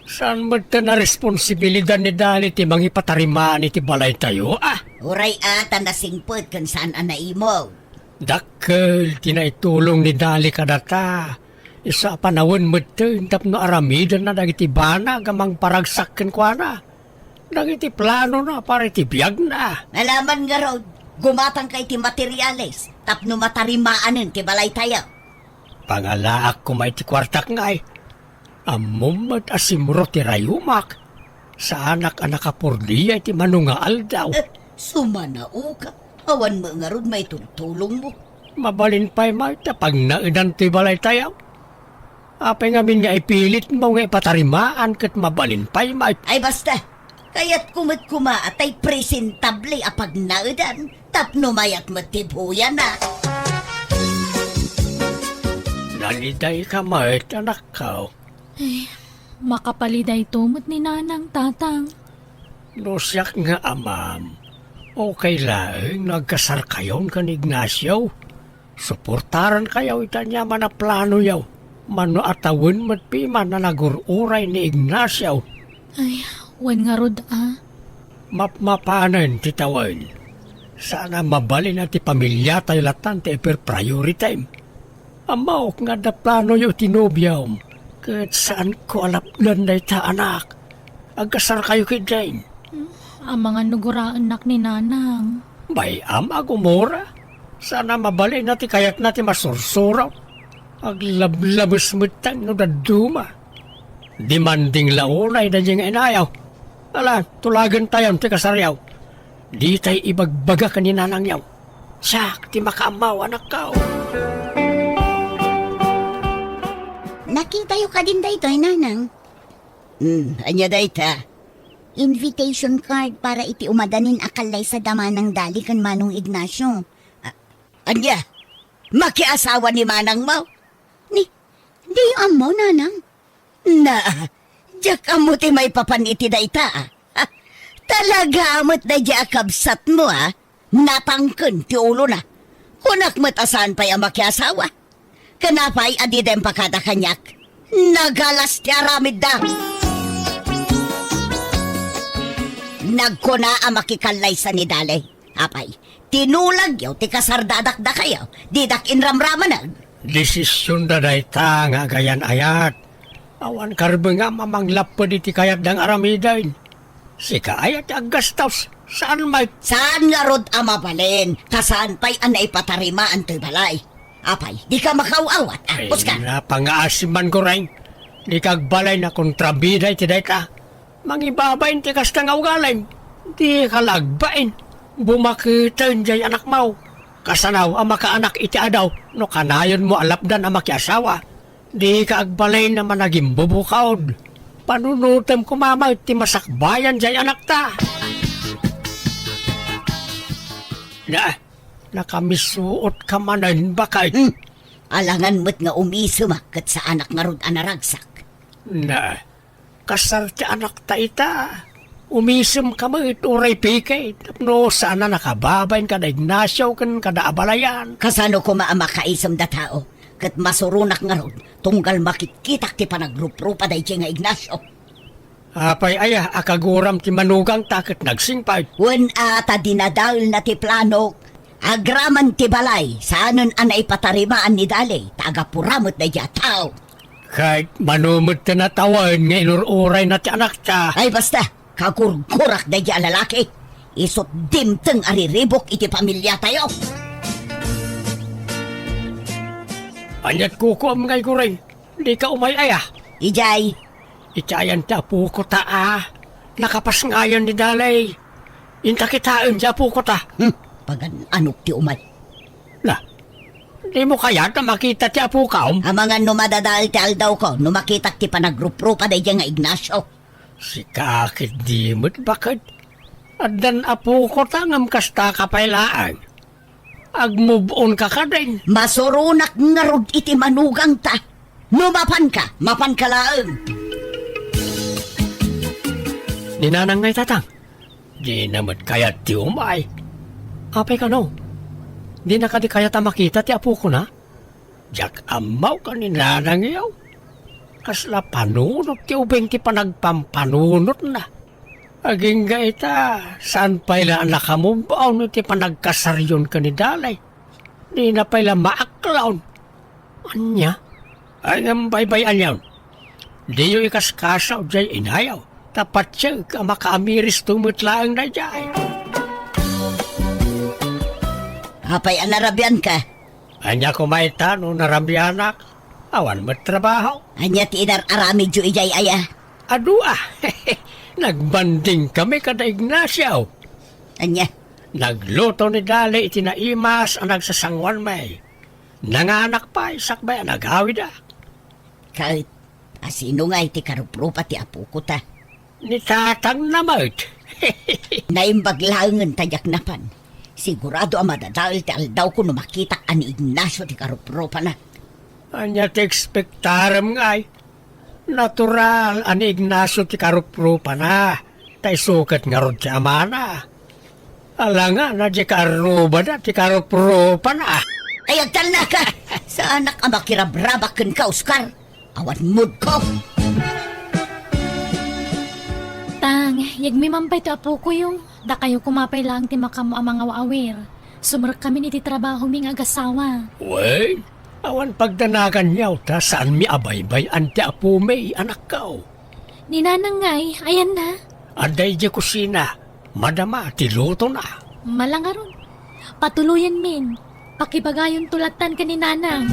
Saan met ta a responsibilidad ni Dali ti mangipatarimaan iti balaytayo, a? Uray a ta nasingpet ken saan a naimut. Dakkel ti naitulong ni Dali kadata. Isu a panawen metten tapno aramidenna dagiti banag a mangparagsak kenkuana dagiti planona para iti biagna. Nalaman ngarud, gumatangka iti materiales tapno matarimaanen ti balaytayo. Pangalaak koma iti kuartak ngay. Ammom met a simro ti rayumak. Saanak a nakapordia iti mano nga aldaw. Eh, sumanaoka. Awan met ngarud maitultulongmo. Mabalin pay met ta pagnaedan toy balaytayo. Apay ngamin nga ipilitmo nga ipatarimaan ket mabalin pay met? Ay basta, kayatko met koma a tay presentable a pagnaedan tapno mayat met ti buyana. Nalidayka met, anakko. Eh, makapalidayto met ni Nanang, Tatang. No siak nga amam, okay laeng no agkasarkayon ken Ignacio. Suportarankayo iti aniaman a planoyo. Mano a tawen met piman a nagur-uray ni Ignacio. Ay, wen ngarud a. Mapmapanen ti tawen. Saan a mabalin a ti pamiliatayo latan ti iper-priority. Ammaok nga adda planoyo iti nobiom, ket saanko a lapdan dayta, anak. Agkasarkayo ketdin. Amangan no guraennak ni Nanang. Bay-am a gumura. Saan a mabalin a ti kayatna ti masursuro. Aglablabes metten no dadduma. Demanding la unay daydiay nga inayo. Ala, tulagentayon ti kasaryo. Ditay ibagbaga ken ni nanangyo. Siak ti makaammo, anakko. Nakitayo kadin daytoy, Nanang? Hmm, ania dayta? Invitation card para iti umadanin a kallaysa da Manang Dali ken Manong Ignacio. A-, ania? Makiasawa ni manangmo? Ni, diyo ammo, Nanang? Na, diak ammo ti maipapan iti dayta, a. Ha? Talaga met daydiay a kabsatmo, a. Natangken ti ulona. Kunak met a saan pay a makiasawa. Ken apay a dida impakada kaniak? Nagalas ti aramidda. Nagkuna a makikallaysa ni Dali. Apay, tinulagyo ti kasardadak dakayo, didak inramramaneg. Desisionda dayta nga agayan-ayat. Awan karbengam a manglapped iti kayatda nga aramiden. Sika aya ti aggastos, saan met? Saan ngarud a mabalin, ta saan pay a naipatarimaan toy balay. Apay, dika makaaw-awat, a, Ay, Oscar? Napangaasim man, Goreng. Dika agbalin a kontrabida iti dayta. Mangibabain ti kasta nga ugalim. Dika la agbain. Bumaketen jay anakmo. Kasano a makaanak iti adu no kanayonmo a lapdan a makiasawa? Dika agbalin a managimbubukaod. Panunotem koma met ti masakbayan jay anakta. Na, nakamisuotka manen, baket. Hmm. Alangan met nga umisemak ket saanak ngarud a naragsak. Na, kasar ti anakta ita. Umisemka met uray pike, tapno saan a nakababain kada Ignacio ken kada abalayan. Kasano koma a makaisemda tao, ket masuronak ngarud, tunggal makitkitak ti panagruprupa daydiay nga Ignacio. Apay aya a kaguram ti manugangta ket nagsingpet? Wen a ta dinadaelna ti planok. Agraman ti balay, saanen a naipatarimaan ni Dali, ta agapura met daydiay a tao. Ket mano met ti natawen nga inur-urayna ti anakta? Ay basta, kagurgurak daydiay a lalaki. Isut' dimteng a riribuk iti pamiliatayo. Ania't kukuam ngay, Goreng? Dika umay aya? Idiay. Iti ayan ti apokota a nakapasngayan ni Dali. Inta kitaem ti apokota. Hmm, pagan-anok ti umay. Na, dimo kayat a makita ti apokom? Amangan no madadael ti aldawko no makitak ti panagruprupa daydiay nga Ignacio. Sika ketdi met, baket. Addan apokota ngem kastaka pay laeng. Agmove-onka kadin. Masuronak ngarud iti manugangta. No mapanka, mapanka laeng. Ni Nanang ngay, Tatang? Dina met kayat ti umay. Apay kano? Dina kadi kayat a makita ti apokona? Diak ammo ken ni Nanangyo. Kasla panunot ti ubing ti panagpampanunotna. Agingga ita, saan pay la a nakamove-on iti panagkasaryon ken ni Dalay. Dina pay la maaklon. Ania? Ay, ngem baybay-anyon. Diyo ikaskasaw diay inayo. Ta patiek a makaamiristo met laeng daydiay. Apay a narabianka? Ania koma ita no narabianak? Awan met trabaho. Ania ti inar-aramidyo idiay aya? Adu a. Nagbanding kami kada Ignacio. Ania? Nagluto ni Dali iti naimas a nagsasanguanmi. Nanganak pay sakbay a nagawida. Ket asino ngay ti karuprupa ti apokota? Ni tatangna met. Naimbag laengen ta diak napan. Sigurado a madadael ti aldawko no makitak a ni Ignacio ti karuprupana. Ania ti ekspektarem ngay? Natural a ni Ignacio ti karuprupana. Ta isu ket ngarud ti amana. Alangana diay kaarrubada ti karuprupana. Ay, agtalnaka! Saanak a makirabrabak kenka, Oscar. Awan moodko. Tang, yegmi man pay ti apokoyo. Dakayo koma pay laeng ti makaammo a mangaw-awir. Sumrekkamin iti trabahomi nga agasawa. Wen, awan pagdanaganyo ta saanmi a baybay-an ti apomi, anakko. Ni Nanang ngay, ayanna? Adda idiay kusina. Madama ti lutona. Malangaron. Patuloyenmin. Pakibagayonto lattan ken ni Nanang.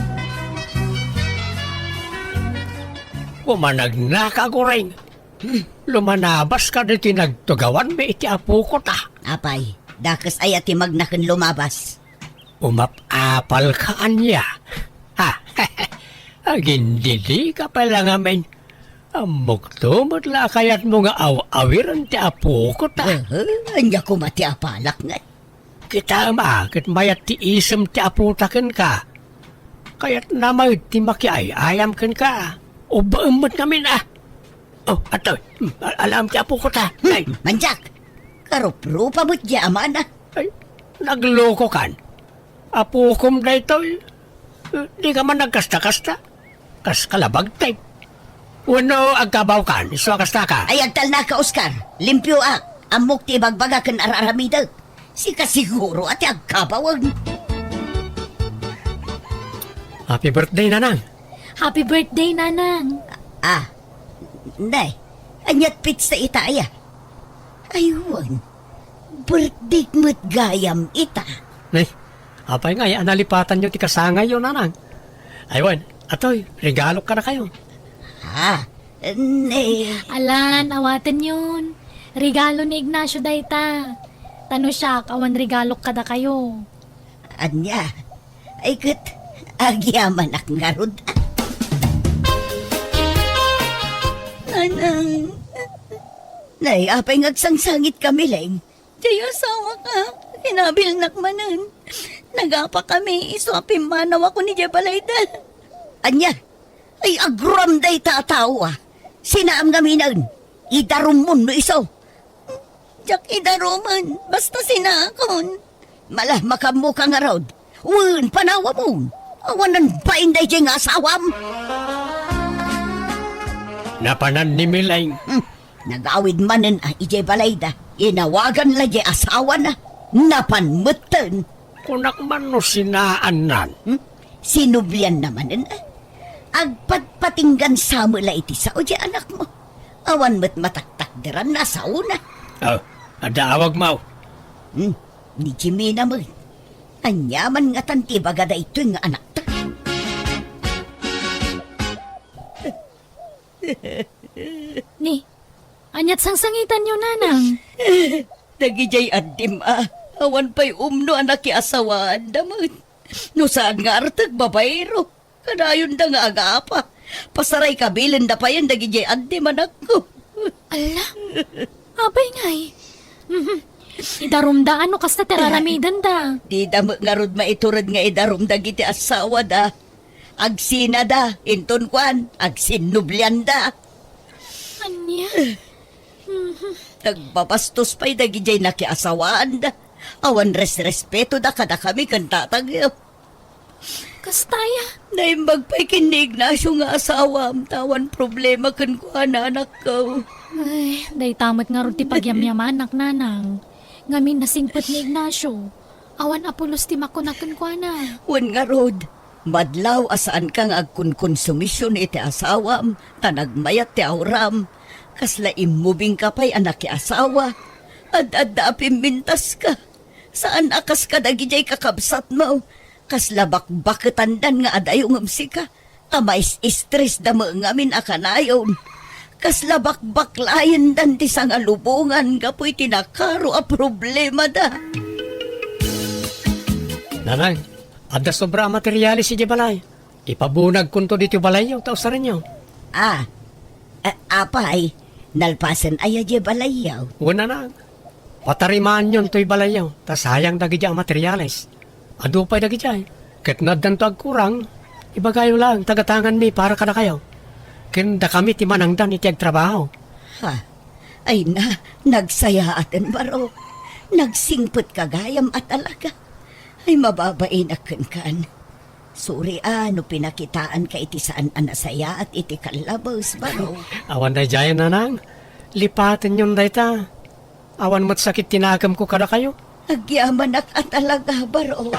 Kumanagnaka, Goring. Lumanabaska ditoy nagtugawanmi iti apokota. Apay, dakes aya ti magna ken lumabas? Umap-apalka ania? Ha? Agindidika pay la ngamin. Ammokto met la a kayatmo nga aw-awiren ti apokota. Aha, ania koma ti apalak ngay? Kitaem a ket mayat ti isem ti apota kenka. Kayatna met ti makiay-ayam kenka. Ubbaem met ngamin a. Oh, adtoy. Hmm, al-, alam ti apokota. Hmm, ay. Mandiak. Karuprupa met diay amana. Ay, naglokokan. Apokom daytoy. Dika man nagkasta-kasta. Kas kalabagtek. Wenno agkabawkan, isu a kastaka. Ay, agtalnaka, Oscar. Limpioak. Ammok ti ibagbaga ken ar-aramidek. Sika siguro a ti agkabaweng. Happy birthday, Nanang. Happy birthday, Nanang. Ah, nay, aniat pitsa ita aya? Ay, wen, birthday met gayam ita. Nay, apay ngay a nalipatanyo ti kasangayyo, Nanang? Ay, wen, atoy, regalok kadakayo. Ah, nay. Alan, awatenyon. Regalo ni Ignacio dayta. Ta no siak, awan regalok kadakayo. Ania? Ay ket, agyamanak ngarud. Nanang. Nay, apay nga agsangsangitka, Mileng? Diay asawak, kinabilnak manen. Nagapakami, isu a pimmanawakon idiay balayda. Ania? Ay, aguram dayta a tao, a. Sinaam ngaminen. Idarumon no isu. Diak idarumen, basta sinaakon. Mala, makaammoka ngarud. Wen, panawamon. Awanen bain daydiay nga asawam. Napanan ni Mileng. Hmm. Nagawid manen a idiay balayda. Inawagan la diay asawana. Napan metten. Kunak man no sinaannan. Hmm? Sinublianna manen, a? Agpatpatinggan sa met la iti sao diay anakmo. Awan met mataktakderanna a saona. Oh, adda awagmo. Hmm, ni Jimena met. Ania man ngatan ti ibaga daytoy nga anakta? Ni, aniat sangsangitanyo, Nanang? Dagidiay addim a, awan pay umno a nakiasawaanda met. No saan nga artek, babaero. Kadayonda nga agapa. Pasaray kabilenda payen dagidiay addim, anakko. Alla, apay ngay? Mhm. Idarumda, ano kasta ti raramidenda? Dida met ngarud maitured nga idarum dagiti asawada. Agsinada, inton kuan, agsinnublianda. Ania? Nagbabastos pay dagidiay nakiasawaanda. Awan resrespetoda kadakami ken tatangyo. Kasta aya? Naimbag pay ken ni Ignacio nga asawam, ta awan problema kenkuana, anakko. Ay, dayta met ngarud ti pagyamyamanak, nanang. Ngamin nasingpet ni Ignacio. Awan a pulos ti makuna kenkuana. Wen ngarud, madlaw a saanka nga agkonkonsumision iti asawam, ta nagmayat ti auram. Kasla immubingka pay a nakiasawa. Ad-adda a pimmintaska. Saan a kas kadagidiay kakabsatmo. Kasla bakbaketandan nga adayo ngem sika, ta mais-istresda met ngamin a kanayon. Kasla bakbaklayendan ti sangalubongan gapu iti nakaro a problemada. Nanang, adda sobra a materiales idiay balay. Ipabunagkonto ditoy balayyo ta usarenyo. Ah, a-, apay, nalpasen aya diay balayyo? Wen, nanang. Patarimaanyon toy balayyo, ta sayang dagiti a materiales. Adu pay dagidiay. Ket no addanto agkurang, ibagayo laeng ta gatanganmi para kadakayo. Ken dakami ti manangdan iti agtrabaho. Ha? Ay na, nagsayaaten, Baro. Nagsingpetka gayam a talaga. Ay, mababainak kenkan. Suri a no pinakitaanka iti saan a nasayaat iti kallabes, Baro. Awan daydiay, nanang. Lipatenyon dayta. Awan met sakit ti nakemko kadakayo. Agyamanak a talaga, Baro.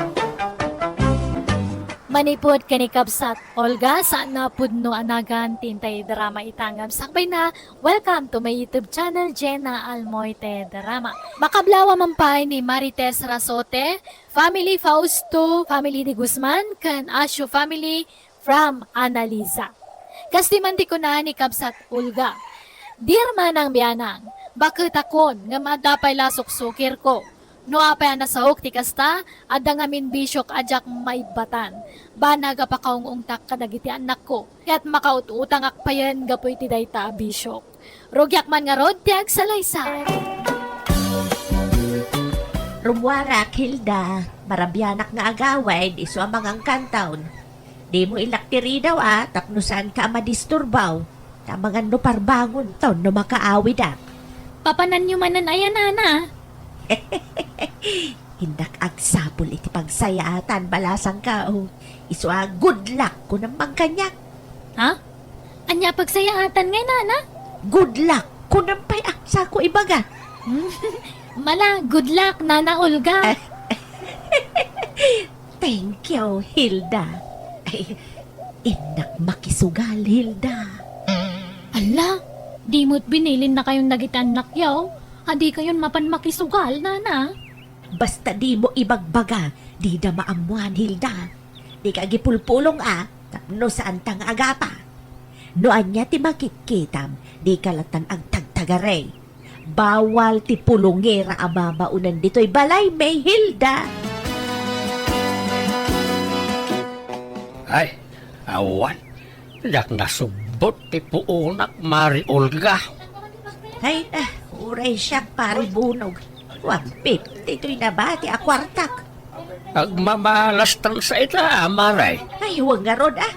Manipud ken ni Kabsat Olga, saan a pudno a nagan ti intay drama ita ngem sakbayna, welcome to my YouTube channel, Jenna Almoite Drama. Makablawa man pay ni Marites Rasote, family Fausto, family de Guzman, ken Asio family, from Annalisa. Kas ti man ti kuna ni Kabsat Olga, "Dear manang bianang, baketakon ngem adda pay la suksukirko. No apay a nasaok ti kasta, adda ngamin bisiok a diak maibbatan. Banag a pakaung-ungtak kadagiti annakko, ket makaut-utangak payen gapu iti dayta a bisiok." Rugiak man ngarud ti agsalaysay. Rummuarak, Hilda. Marabianak nga agawid, isu a mangangkantaon. Dimo ilak ti ridaw a, tapno saanka a madisturbaw. Ta mangan no parbangonton no makaawidak. Papananyo manen aya, nana? Innak agsapul iti pagsayaatan, balasangka, o. Isu a, "Good luck," kunam man kaniak. Ha? Ania pagsayaatan ngay, nana? "Good luck," kunam pay a, sako ibaga. Mala, good luck, Nana Olga. Thank you, Hilda. Ay, innak makisugal, Hilda. Ala, di mo't binilinnakayon dagiti annakyo. Adikayon mapan makisugal, nana. Basta dimo ibagbaga, dida maammoan, Hilda. Dika agipulpulong a, tapno saanta nga agapa. No ania ti makitkitam, dika lattan agtagtagari. Bawal ti pulongera a mamaonen ditoy balaymi, Hilda. Ay, awan. Diak nasubbot ti puonak, Mari Olga. Ay, ah, uray siak, Pari Bunog. One fifty toy nabati a kuartak. Agmamalastan sa ita, Mari. Ay, wen ngarud, ah.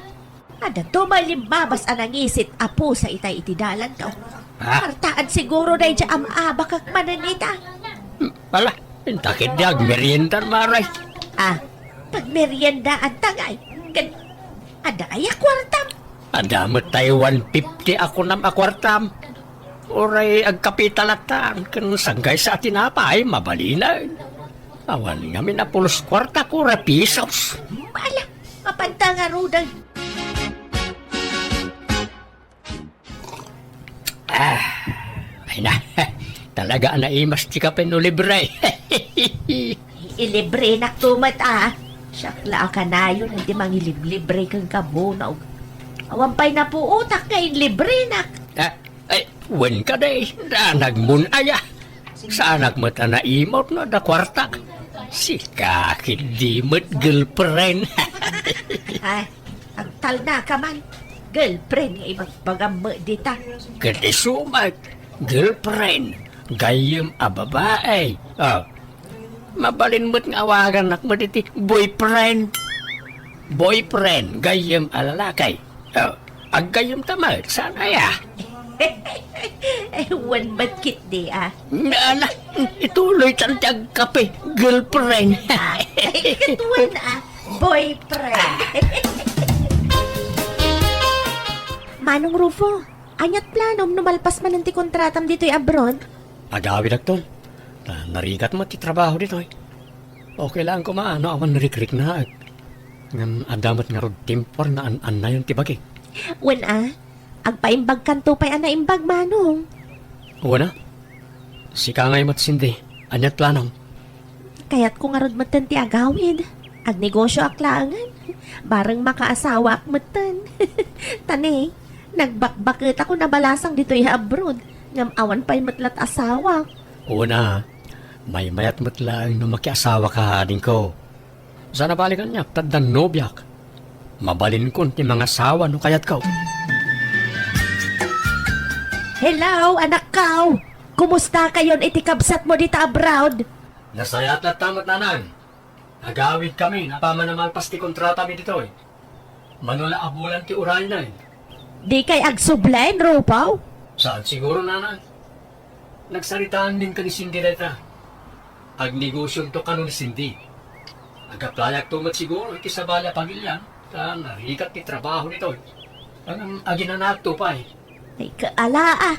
Adda tumay limmabas a nangisit a pusa itay iti dalanto. Ha? Kuartaan siguro daydiay a maabakak manen ita. Hmm, ala, inta ketdi agmeriendan, Mari. Ah, pagmeriendaanta ngay. Ken, adda aya kuartam? Adda met tay one fifty a kunam a kuartam. Uray agkapital lattan, ken sanggaysa a tinapay, mabalinen. Awan ngamin a pulos kuarta, uray pisos. Ala, mapanta ngaruden. Ah, ay na. Talaga a naimas ti kape no libre. Ilibrenak to met, ah. Siak la a kanayon ti mangiliblibre kenka, Bunog. Awan pay napuotak nga inlibrinak. Ah, ay, wen kadi, danagmon aya. Saanak met a naimut no adda kuarta. Sika ketdi met girlfriend. Ah, agtalnaka man. Girlfriend nga ibagbagam met dita. Ket isu met, girlfriend, Gayyem a babae. Oh. Mabalin met nga awagannak met iti boyfriend. Boyfriend, gayyem a lalaki. Oh. Aggayyem ta met, saan aya? Eh, wen met ketdi, ah. Ala, ituloy tan ti agkape, girlfriend. Ay, ket wen, ah. Boyfriend. Manong Rufo, aniat planom no malpas manen ti kontratam ditoy abroad? Agawidakto. Ta narigat met ti trabaho ditoy. Okay lang koma no awan narikriknaek. Ngem adda met ngarud tiempo nga an-annayon ti bagik. Wen a, agpaimbagkanto pay a naimbag, Manong. Wen a, sika ngay met, Cindy, aniat planom? Kayatko ngarud metten ti agawid. Agnegosioak laengen. Bareng makaasawaak metten. Ta ne, nagbakbaketakon a balasang ditoy abroad. Ngem awan pay met la ti asawak. Wen a, maymayat met laeng no makiasawaka, adingko. Saan a bale kaniak ta addan nobiak. Mabalinkon ti mangasawa no kayatko. Hello, anakko! Kumustakayon iti kabsatmo dita abroad? Nasayaat latta met, nanang. Agawidkami apaman a malpas ti kontratami ditoy. Mano la a bulan ti urayna. Dikay agsubli, Rufo? Saan siguro, nanang. Nagsaritaanmi kani Cindy dayta. Agnegosionto kano ni Cindy. Agaplay-akto met siguro iti sabali a pagilian, ta narigat ti trabaho ditoy. Ngem aginanaakto pay. Ay, kaala, ah.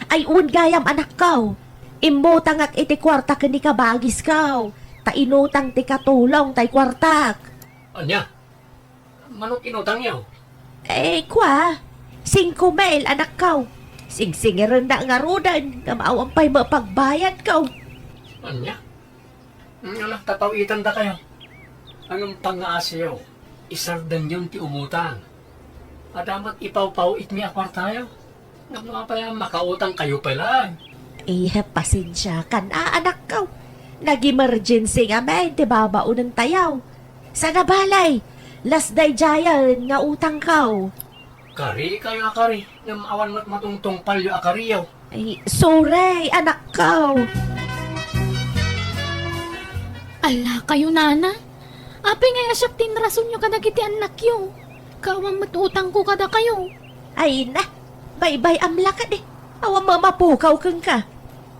Ay, wen gayam, anakko. Immutangak iti kuarta ken ni kabagisko. Ta inutang ti katulong tay kuartak. Ania? Mano ti inutangyo? Eh, kua, singko mil, anakko. Singsingirennak ngaruden, ngem awan pay met pagbayadko. Ania? Nga nagtataw-itandakayo. Anong pangaasiyo? Isardenyon ti umutang. Adda met ipawpaw-itmi a kuartayo. Ngem no apay a makautangkayo pay laeng? Eh, pasensiakan a, anakko. Nag-emergency ngamin ti babaonentayo. Saan a bale, las daydiayen nga utangko. Karikayo a kari, ngem awan met matungtungpalyo a kariyo. Ay, sorry, anakko. Ala kayo, nana. Apay ngay a siak ti inrasonyo kadagiti annakyo? Ket awan met utangko kadakayo. Ay na, baybay-am la kadi. Awan met a mapukaw kenka.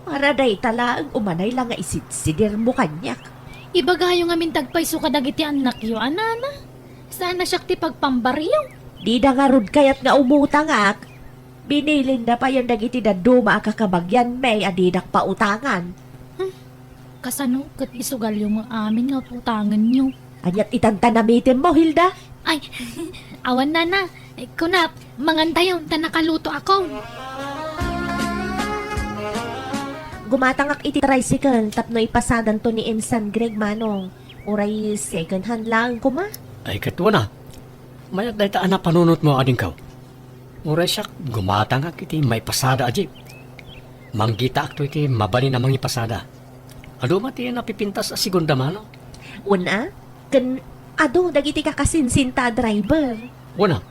Para dayta laeng umanay la nga isidsidirmo kaniak. Ibagayo ngamin ti agpayso kadagiti annakyo a, nana. Saan a siak ti pagpambaryo. Dida ngarud kayat nga umutangak. Binilinda payen dagiti dadduma a kakabagianmi a didak pautangan. Hmm. Kasano ket isugalyo met amin nga utangenyo? Aniat itan ta namitemmo, Hilda? Ay, awan, nana. Kuna, mangantayo, ta nakalutoakon. Gumatangak iti tricycle tapno ipasadanto ni Insan Greg, manong. Uray second hand laeng koma. Ay, ket wen a. Mayat dayta a napanunotmo, adingko. Uray siak, gumatangak iti maipasada a jeep. Manggitaakto iti mabalin a mangipasada. Adu met ti napipintas a segunda mano. Wen a, ken adu dagiti kakasinsinta a driver. Wen a,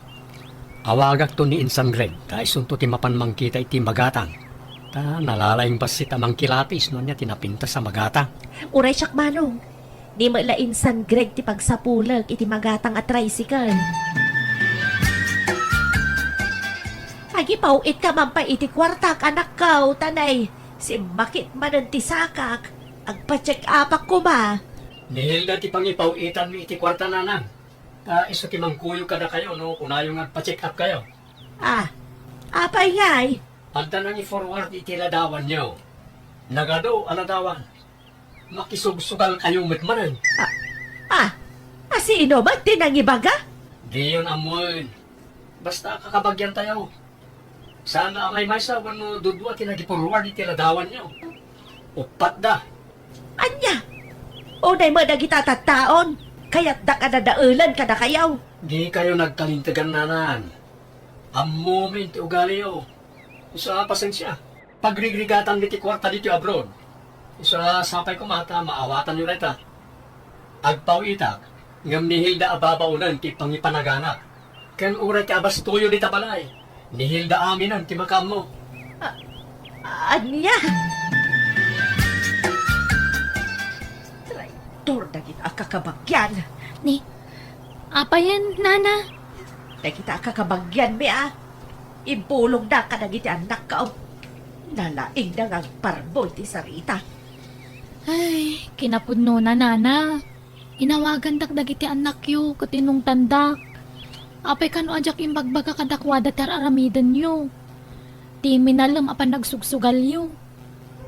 awagakto ni Insan Greg, ta isunto ti mapan mangkita iti magatang. Ta nalalaing bassit a mangkilatis no ania ti napintas a magatang. Uray siak, manong. Ni met la Insan Greg ti pagsapulek iti magatang a tricycle. Agipaw-itka man pay iti kuartak, anakko, ta nay, simmakit manen ti sakak. Agpa-check upak koma. Ni Hilda ti pangipaw-itanmi iti kuarta, nanang. Ta isu ti mangkuyog kadakayo no kunayo nga agpa-check-upkayo. Ah, apay ngay? Adda nangi-forward iti ladawanyo. Nagadu a ladawan. Makisugsugalkayo met manen. Ah, ah, a sino met ti nangibaga? Diyon ammoen. Basta kakabagiantayo. Saan a maymaysa wenno dudua ti nagiforward iti ladawanyo. Uppat da. Ania? Unay met dagita tattaon. Kayatdak a dadaelan kadakayo. Dikayo nagkalintegan, nanang. Ammomin ti ugaliyo. Isu a pasensia. Pagrigrigatanmi ti kuarta ditoy abroad. Isu a sapay koma ta maawatanyo dayta. Agpaw-itak, ngem ni Hilda a babaonen ti pangipanaganak. Ken uray ti abastoyo dita balay, ni Hilda aminen ti makaammo. A-, ania? doktor dagita a kakabagian. Ni, apayen, nana? Dagita a kakabagianmi a impulongda kadagiti annakko. Nalaingda nga agparbo iti sarita. Ay, kinapudnona, nana. Inawagandak dagiti annakyo ket inungtandak. Apay kano a diak imbagbaga kadakuada ti ar-aramidenyo? Ti minalem a panagsugsugalyo.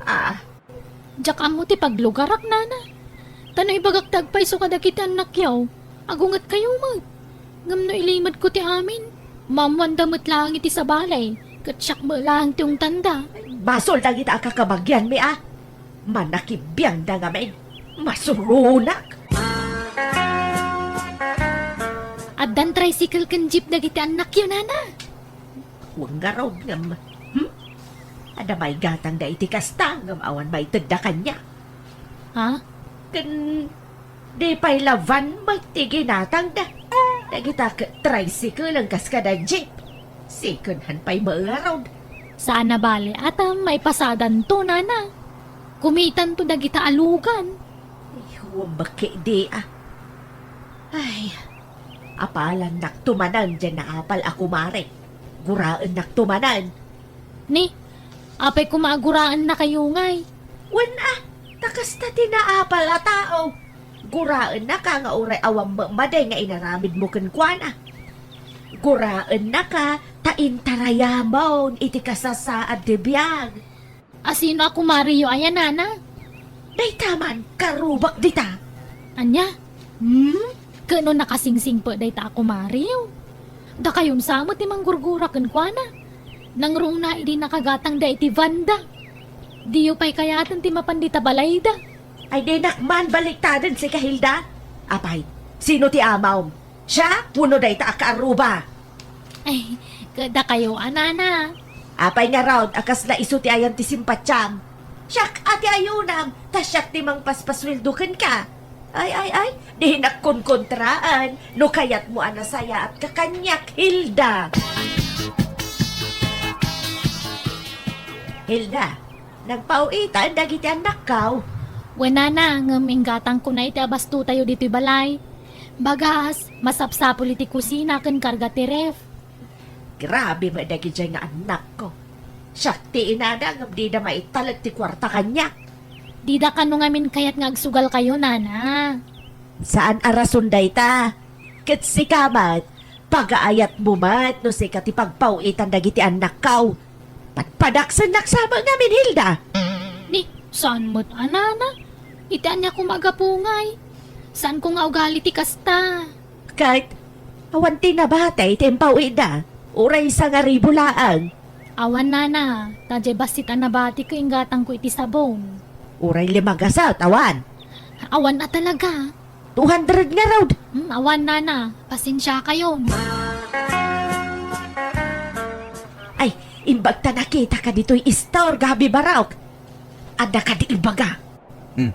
Ah, Diak ammo ti paglugarak, nana. Ta no ibagak ti agpayso kadagiti annakyo, agungetkayo met. Ngem no ilimedko ti amin, maammoanda met laeng iti sabali, ket siak met laeng ti ungtanda. Basol dagita a kakabagianmi a. Manakibiangda ngamin. Masuronak. Addan tricycle ken jeep dagiti annakyo, nana. Wen ngarud ngem, hmm? Adda maigatangda iti kasta ngem awan maitedda kaniak. Ha? Ken di pay la van met ti ginatangda. Dagita ket tricycle a kas kada jeep. Second hand pay met ngarud. Saan a bale, atam, maipasadanto, nana. Kumitanto dagita a lugan. Ay, huwam bakit di, ah. Ay, apalannakto manen diay naapal a kumare. Guraennakto manen. Ni, apay koma a guraennakayo ngay? Wen a, ta kasta ti naapal a tao. Guraennaka nga uray awan met madi nga inaramidmo kenkuana. Guraennaka ta intarayamon iti kasasaad ti biag. A sino a kumareyo aya, nana? Dayta man, karubak dita. Ania? Hmm? Ket no nakasingsingpet dayta a kumareyo? Dakayon sa met ti manggurgura kenkuana. Nangruna idi nakagatangda iti vanda. Diyo pay kayaten ti mapan dita balayda. Ay, dinak man baliktaden sika, Hilda. Apay, sino ti amawm? Siak wenno dayta a kaaruba? Ay, ket dakayo a, nana. Apay ngarud a kasla isu ti ayan ti simpatiam? Siak a ti ayunam, ta siak ti mangpaspasueldo kenka. Ay, ay, ay, dinak konkontraan no kayatmo a nasayaatka kaniak, Hilda. Hilda, nagpau-itan dagiti annakko. Wen, nana, ngem inggatangko na iti abastotayo ditoy balay. Bagas, masapsapul iti kusina ken karga ti ref. Grabe met dagidiay nga annakko. Siak ti inada ngem dida maitalek ti kuarta kaniak. Dida kano ngamin kayat nga agsugalkayo, nana. Saan a rason dayta. Ket sika met, pagaayatmo met no sika ti pagpau-itan dagiti annakko. Padpadaksennak sa met ngamin, Hilda. Ni, saan met a, nana? Iti ania koma a gapu ngay? Saanko nga ugali ti kasta. Ket, awan ti nabati ti impau-itda. Uray sangaribu laeng. Awan, nana, ta diay bassit a nabati ket inggatangko iti sabon. Uray lima gasat, awan. Awan a talaga. Two hundred ngarud. Hmm, awan, nana. Pasensiakayon. Ay, imbag ta nakitaka ditoy istor, Gabi Barok. Adda kadi ibaga? Hmm.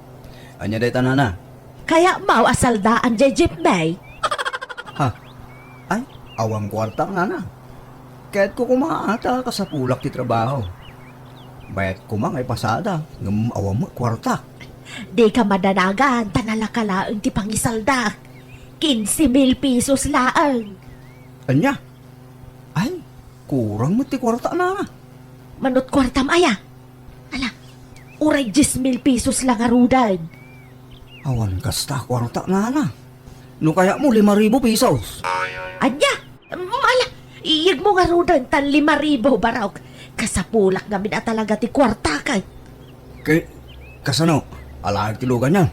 Ania dayta, nana? Kayatmo a saldaan diay jeepmi? Ha? Ay, awan kuarta, nana. Kayatko koma a ta kasapulak ti trabaho. Bayat koma nga ipasada, ngem awan met kuarta. Dika madanagan, ta nalaka laeng ti pangisaldak. Quince mil pesos laeng. Ania? Ay, kurang met ti kuarta, nana. Manut kuartam aya? Ala, uray dies mil pesos la ngaruden. Awan kasta kuarta, nana. No kayatmo, lima ribu pesos. Ania? Mm, ala, iyegmo ngaruden tan lima ribu, Barok. Kasapulak ngamin a talaga ti kuartak. Ket, kasano? Alaek ti luganyo?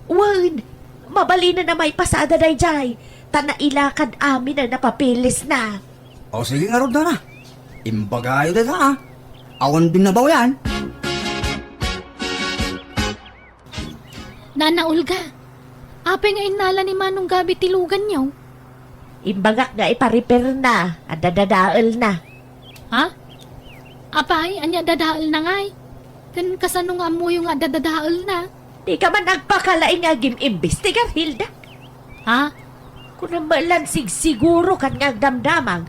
Wen, mabalinen a maipasada daydiay, ta nailakad amin a napapilisna. O, sige ngarud, nana. Imbagayo dayta, a. Awan binnabaw yan. Nana Olga, apay nga innala ni Manong Gabi ti luganyo? Imbagak nga ipa-repairna, adda dadaelna. Ha? Apay, ania dadaelna ngay? Ken kasano nga ammoyo nga adda dadaelna? Dika man agpakalaing nga agim-imbestigar, Hilda. Ha? Kunam met la sigsiguro kan nga agdamdamag.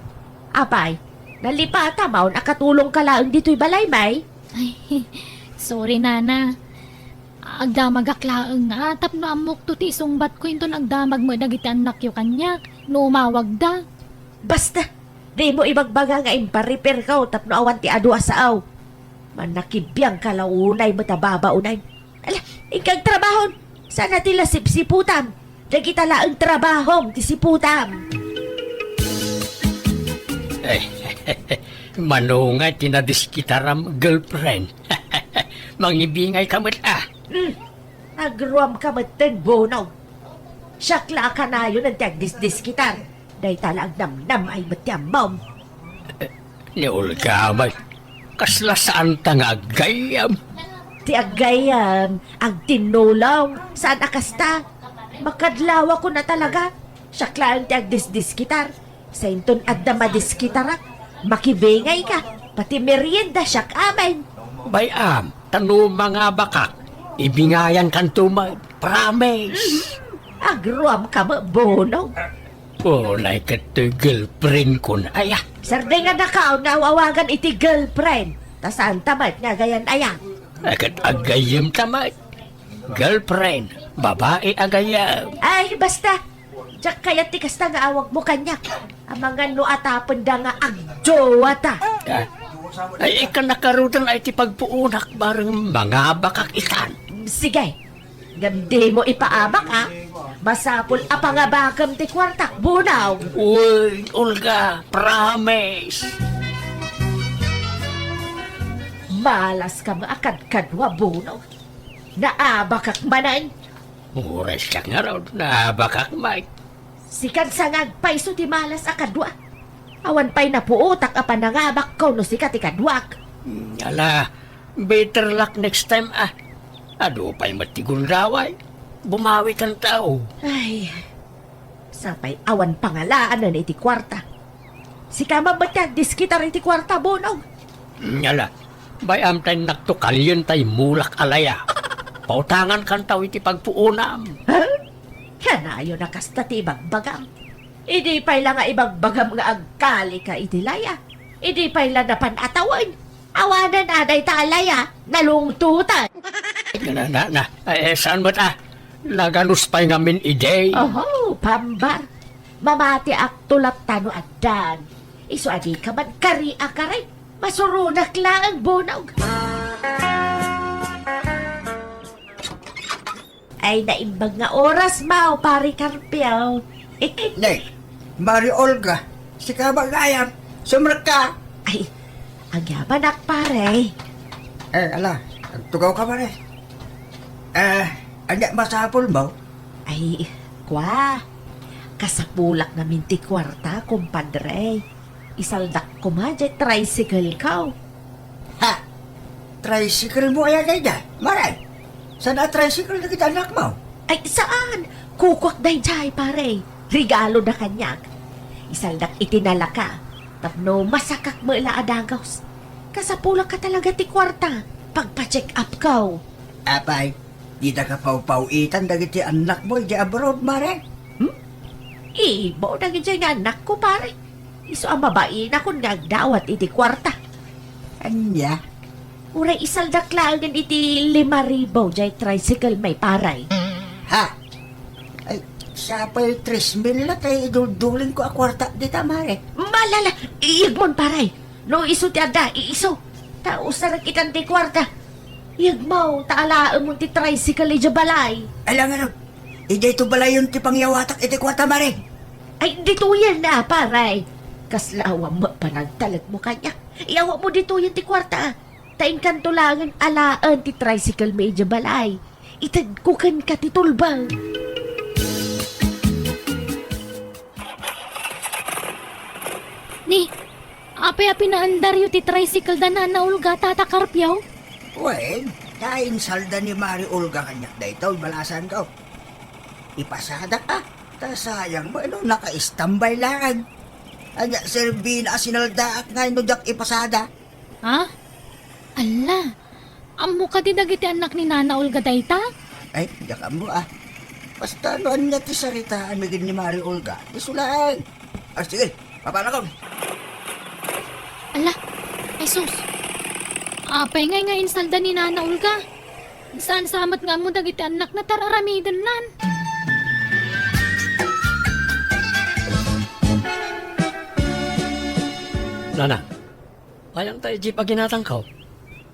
Apay, nalipatam a katulongka laeng ditoy balaymi? Ay, sorry, nana. Agdamagak laeng nga tapno ammokto ti isungbatko inton agdamag met dagiti annakyo kaniak no umawagda. Basta, dimo ibagbaga nga impa-repairko tapno awan ti adu a sao. Mannakibiangka la unay met a babaonen. Ala, inka agtrabahom. Saan a ti la sipsiputam. Dagita laeng trabahom ti siputam. Eh, mano nga ti nadiskitaram, girlfriend? Mangibingayka met, ah. Hmm. Agruamka metten, Bonong. Siak la a kanayon ti agdisdiskitar. Dayta la agnamnam ay met ti ammom. Ni Olga met, kasla saanta nga aggayyem? Ti aggayyem, agtinnulong, saan a kasta. Makadlawakon a talaga. Siak laeng ti agdisdiskitar. Sainton adda madiskitarak, makibingayka, pati merienda siak amin. Bay-am, ta no mangabakak, ibingayankanto met, promise. Agruamka met, Bonong. Unay ket toy girlfriend kon aya. Sardengannakaon nga aw-awagan iti girlfriend. Ta saanta met nga agayan aya. Ay, ket aggayyemta met. Girlfriend, babai a gayyem. Ay, basta. Diak kayat ti kasta nga awagmo kaniak. Amangan no atapenda nga agjowata. Ah. Ay, ikana karudan ay ti pagpuonak bareng mangabakak itan. Sige. Ngem dimo ipaabak, a. Masapul a pangabakem ti kuartak, Bonong. Uy, Olga, promise. Malaska met a kadkadua, Bonong. Naabakak manen. Uray siak ngarud, naabakak met. Sikan sa nga agpayso ti malas a kadua. Awan pay napuotak a panangabakko no sika ti kaduak. Hmm, ala, better luck next time, a. Adu pay met ti gundaway. Bumawikanto. Ay, sapay awan pangalaanen iti kuarta. Sika man met ti agdiskitar iti kuarta, Bonong. Hmm, ala, bay-am ta innakto kalienta immulak a laya. Pautangankanto iti pagpuonam. Ha? Kanayon a kasta ti ibagbagam. Idi pay la nga ibagbagam nga agkalika iti laya, idi pay la napan a tawen, awanen a dayta a laya, nalungtotan. Na, na, na, eh, saan met, a? Naganus pay ngamin idi. Oho, pambar. Mamatiakto latta no addan. Isu a dika man kari a kari. Masuronak laeng, Bonong. Ay, naimbag nga oras, Mao, Pare Carpio. Ne, Mari Olga, sika ba gayam? Sumrekka. Ay, agyamanak, pare. Eh, ala, agtugawka, pare. Eh, ania masapulmo? Ay, kua, kasapulak ngamin ti kuarta, kumpadre. Isaldak koma diay tricycle-ko. Ha? Tricycle-mo aya daydiay, Mare? Saan a tricycle dagiti annakmo? Ay, saan? Kukuak daydiay, pare. Regalona kaniak. Isaldak iti nalaka tapno masakak met la a dagus. Kasapulak ka talaga ti kuarta. Pagpa-check up-ko. Apay, dida kapawpaw-itan dagiti annakmo idiay abroad, Mare? Hmm? Ibaw dagidiay nga annakko, pare. Isu a mabainakon nga agdawat iti kuarta. Ania? Uray isaldak laengen iti lima ribu diay tricycle-mi, pare. Ha? Ay, sapay tres mil la tay iduldulingko a kuarta dita, Mare. Malala, iyegmon, pare. No isu ti adda, iisu. Ta usarek itan ti kuarta. Iyegmo, ta alaemon ti tricycle idiay balay. Ala ngarud, idiay to balayon ti pangyawatak iti kuarta, Mare. Ay, ditoyen a, pare. Kasla awan met panagtalekmo kaniak. Iyawatmo ditoyen ti kuarta. Ta inkanto laengen alaen ti tricycle-mi idiay balay. Itedko kenka ti tulbang. Ni, apay a pinaandaryo ti tricycle da Nana Olga, Tata Carpio? Wen, ta insalda ni Mari Olga kaniak daytoy, balasanko. Ipasadak a, ta sayang met no naka-standby laeng. Ania, serbina a sinaldaak ngay no diak ipasada? Ha? Ala, ammo kadi dagiti annak ni Nana Olga dayta? Ay, diak ammo a. Basta no ania ti saritaanmi ken ni Mari Olga, isu laeng. Ah, sige, papanakon. Ala, Jesus. Apay ngay nga insalda ni Nana Olga? Saan sa met nga ammo dagiti annakna ta ar-aramidennan? Nanang, ayan ta jeep a ginatangko?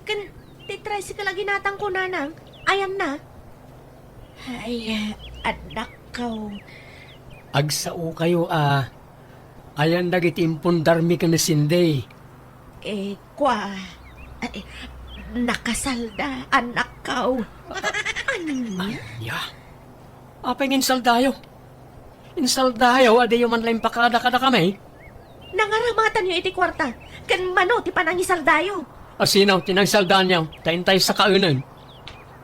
Ken ti tricycle a ginatangko, nanang. Ayanna? Ay, annakko. Agsaokayo a ayan dagiti impundarmi ken ni Cindy. Eh, kua, ay, nakasalda, annakko. Ania? Apay nga insaldayo? Insaldayo a diyo man la impakada kadakami? Nangaramatanyo iti kuarta, ken mano ti panangisaldayo? A sino ti nangisaldaanyo? Ta intay sakaenen.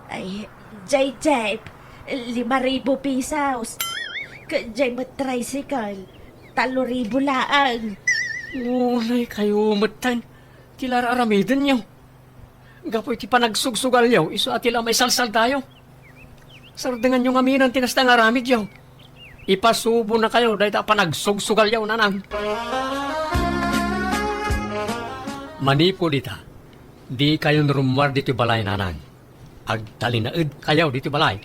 Ay, jay jeep, lima ribu pesos. Ken jay met tricycle, talo ribu laeng. Uray kayo metten ti la ar-aramidenyo. Gapu iti panagsugsugalyo, isu a ti la maisalsaldayo. Sardenganyo ngamin ti kasta nga aramidyo. Ipasubonakayo dayta a panagsugsugalyo, nanang. Manipud ita, dikayon rummuar ditoy balay, nanang. Agtalinaedkayo ditoy balay.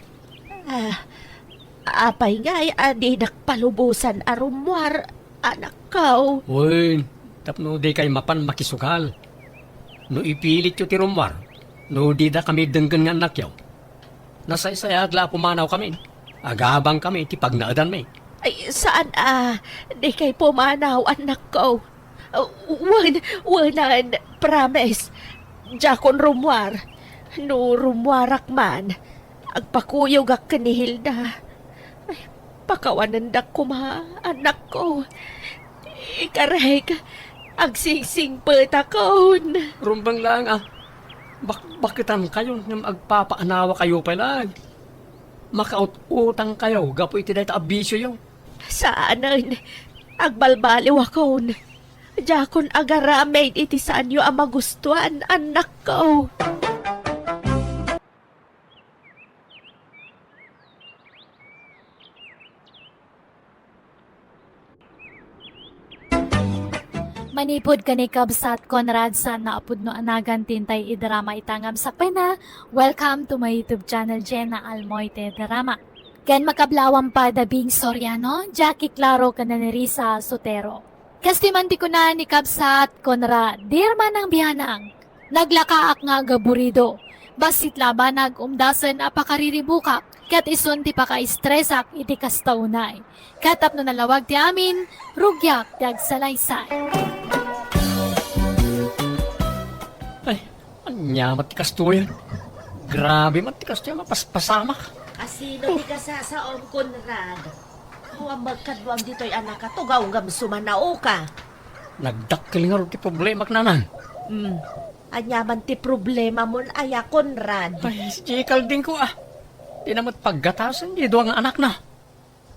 Ah, apay ngay a dinak palubosan a rummuar, annakko? Wen, tapno dikay mapan makisugal. No ipilityo ti rummuar, no didakami denggen nga annakyo, nasaysayaat la a pumanawkami. Agabangkami iti pagnaedanmi. Ay, saan a, dikay pumanaw, annakko. Wen, wenan, promise. Diakon rummuar. No rummuarak man, agpakuyogak ken ni Hilda. Ay, pakawanendak koma, annakko. Ikarek, agsingsingpetakon. Rumbeng laeng a, bakbaketankayon ngem agpapaanawakayo pay laeng. Makaut-utangkayo gapu iti dayta a bisioyo. Saanen, agbalbaliwakon. Diakon agaramid iti saanyo a magustuan, annakko. Manipud ken ni Kabsat Conrad, saan a pudno a nagan ti intay idrama ita ngem sakbayna, welcome to my YouTube channel, Jenna Almoite Drama. Ken makablaawam pay da Bing Soriano, Jackie Claro, ken Nerissa Sotero. Kastoy man ti kuna ni Kabsat Conrad, "Dear Manang Bianang, naglakaak nga agaburido. Bassit labanag umdasen a pakariribukak, ket isun ti pakaestresak iti kasta unay. Ket tapno nalawag ti amin, rugiak ti agsalaysay." Ay, ania met ti kastoy? Grabe met ti kastoy a mapaspasamak. Asino ti kasasaom, Conrad? Awan met kaduam ditoy a nakatugaw ngem sumanaoka. Nagdakkel ngarud ti problemak, nanang. Hmm. Ania man ti problemamon aya, Conrad? Ay, si Kaldingko, a. Dina met paggatasen ti dua nga anakna.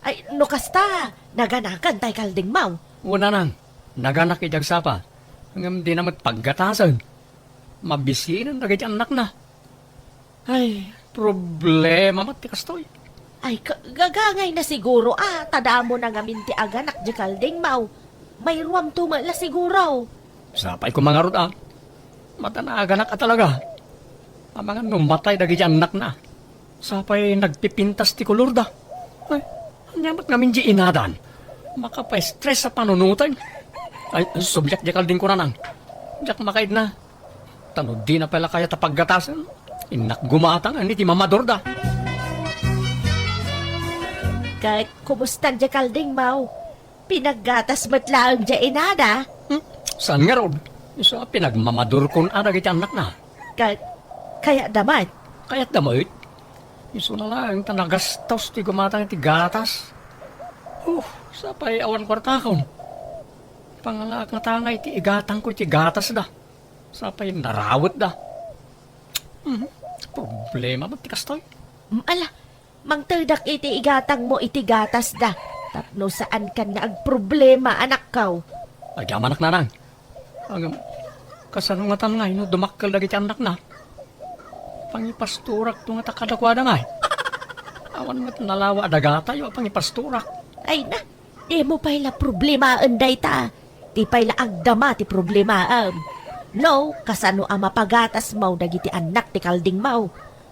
Ay, no kasta, naganakan tay Kaldingmaw? Wen, nanang, naganak iti agsapa. Ngem dina met paggatasen. Mabisinen dagiti annakna. Ay, problema met ti kastoy. Ay, ka-, gagangayna siguro, a, ta damona ngamin ti aganak di Kaldingmaw. Mayruamto met la siguro. Sapay koma ngarud, a. Mata naaganak a talaga. Amangan no matay dagiti annakna. Sapay nagpipintas ti kolorda. Ay, ania met ngamin di inadan? Makapaestres a panunoten. Ay, subliak di Kaldingko, nanang. Diak makaidna. Ta no dina pay la kayat a paggatasen, innak gumatang iti mamadorda. Ket kumusta di Kaldingmaw? Pinaggatas met laeng di inada? Hmm? Saan ngarud? Isu a pinagmamadorkon a dagiti annakna. Ka-, kayatda met? Kayatda met? Isuna laeng ta nagastos ti gumatang iti gatas. Uh, sapay awan kuartakon. Pangalaak nga tangay ti igatangko iti gatasda. Sapay narawetda. Mhm. Problema met ti kastoy. Mm, ala, mangtedak iti igatangmo iti gatasda. Tapno saankan nga agproblema, anakko. Agyamanak, nanang. Ngem, kasano ngatan ngay no dumakkel dagiti annakna? Pangipastorakto ngata kadakuada ngay. Awan met nalawa a dagatayo a pangipastorak. Ay na, dimo pay la problemaen dayta. Di pay la agdama ti problemaem. No, kasano a mapagatasmo dagiti annak ti Kaldingmaw?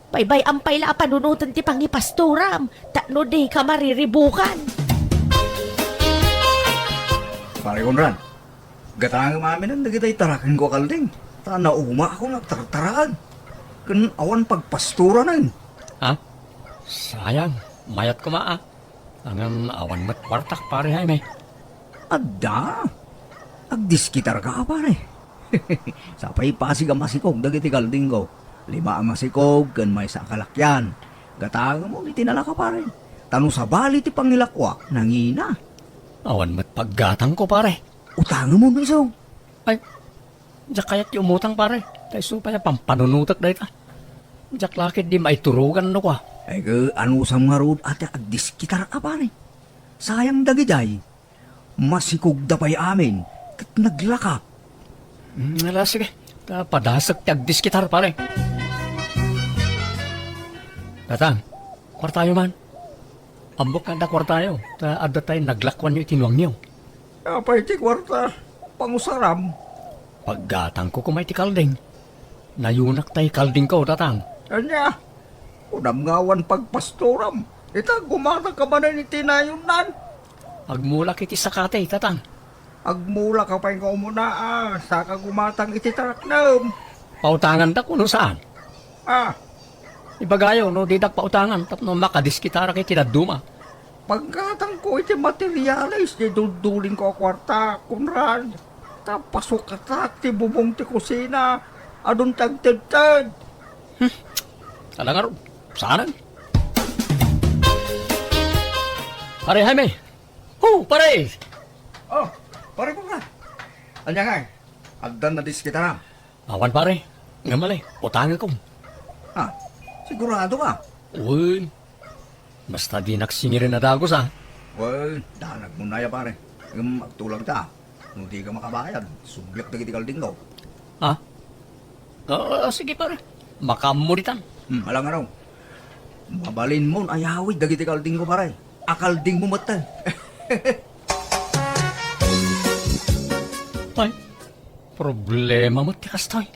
Baybay-am pay la a panunoten ti pangipastoram, tapno dika mariribukan. Pare Conrad, gatangem aminen dagiti tarakenko a kalding, ta naumaakon agtartaraag, ken awan pagpastoranen. Ha? Sayang, mayat koma a. Ngem awan met kuartak, Pare Jaime. Adda. Agdiskitarka a, pare. Sapay pasig a masikog dagiti kaldingko. Lima a masikog ken maysa a kalakyan. Gatangemon iti nalaka, pare. Ta no sabali ti pangilakuak, nangina. Awan met paggatangko, pare. Utangemon isu. Ay, diak kayat ti umutang, pare. Ta isu pay a pampanunotek dayta. Diak la ketdi maiturogan no kua. Ay, ke, anusam ngarud a ti agdiskitar a, pare? Sayang dagidiay. Masikogda pay amin, ket naglaka. Mm, ala, sige. Ta padasek ti agdiskitar, pare. Tatang, kuartayo man. Ammok nga adda kuartayo, ta adda tay naglakuanyo iti nuangyo. Apay ti kuarta? Pangusaram. Paggatangko koma iti kalding. Nayunak tay kaldingko, Tatang. Ania? Kunam nga awan pagpastoram. Ita, gumatangka manen iti nayonnan. Agmulak iti sakati, Tatang. Agmulak ka pay nga umuna, a, saka gumatang iti taraknem. Pautangandak wenno saan? Ah, Ibagayo no didak pautangan tapno makadiskitarak iti dadduma. Paggatangko iti materialis ti duldulingko a kuarta, Conrad. Ta pasukatak ti bubong ti kusina, adun ti agtedted. Hmm. Ala ngarud, saanen? Pare Jaime! Ho, pare! Oh, pare Conrad. Ania ngay? Addan nadiskitaram? Awan, pare. Ngem ali, utangekon. Ha? Sigurado ka? Wen. Basta dinak singiren a dagus, a. Wen, danagmon aya, pare. Ngem agtulagta. No dika makabayad, subliak dagiti kaldingko. Ha? Ah, sige, pare. Makaammo ditan. Hmm, ala ngarud. Mabalinmon ayawid dagiti kaldingko, pare. A kaldingmo met, te. Ay, problema met ti kastoy.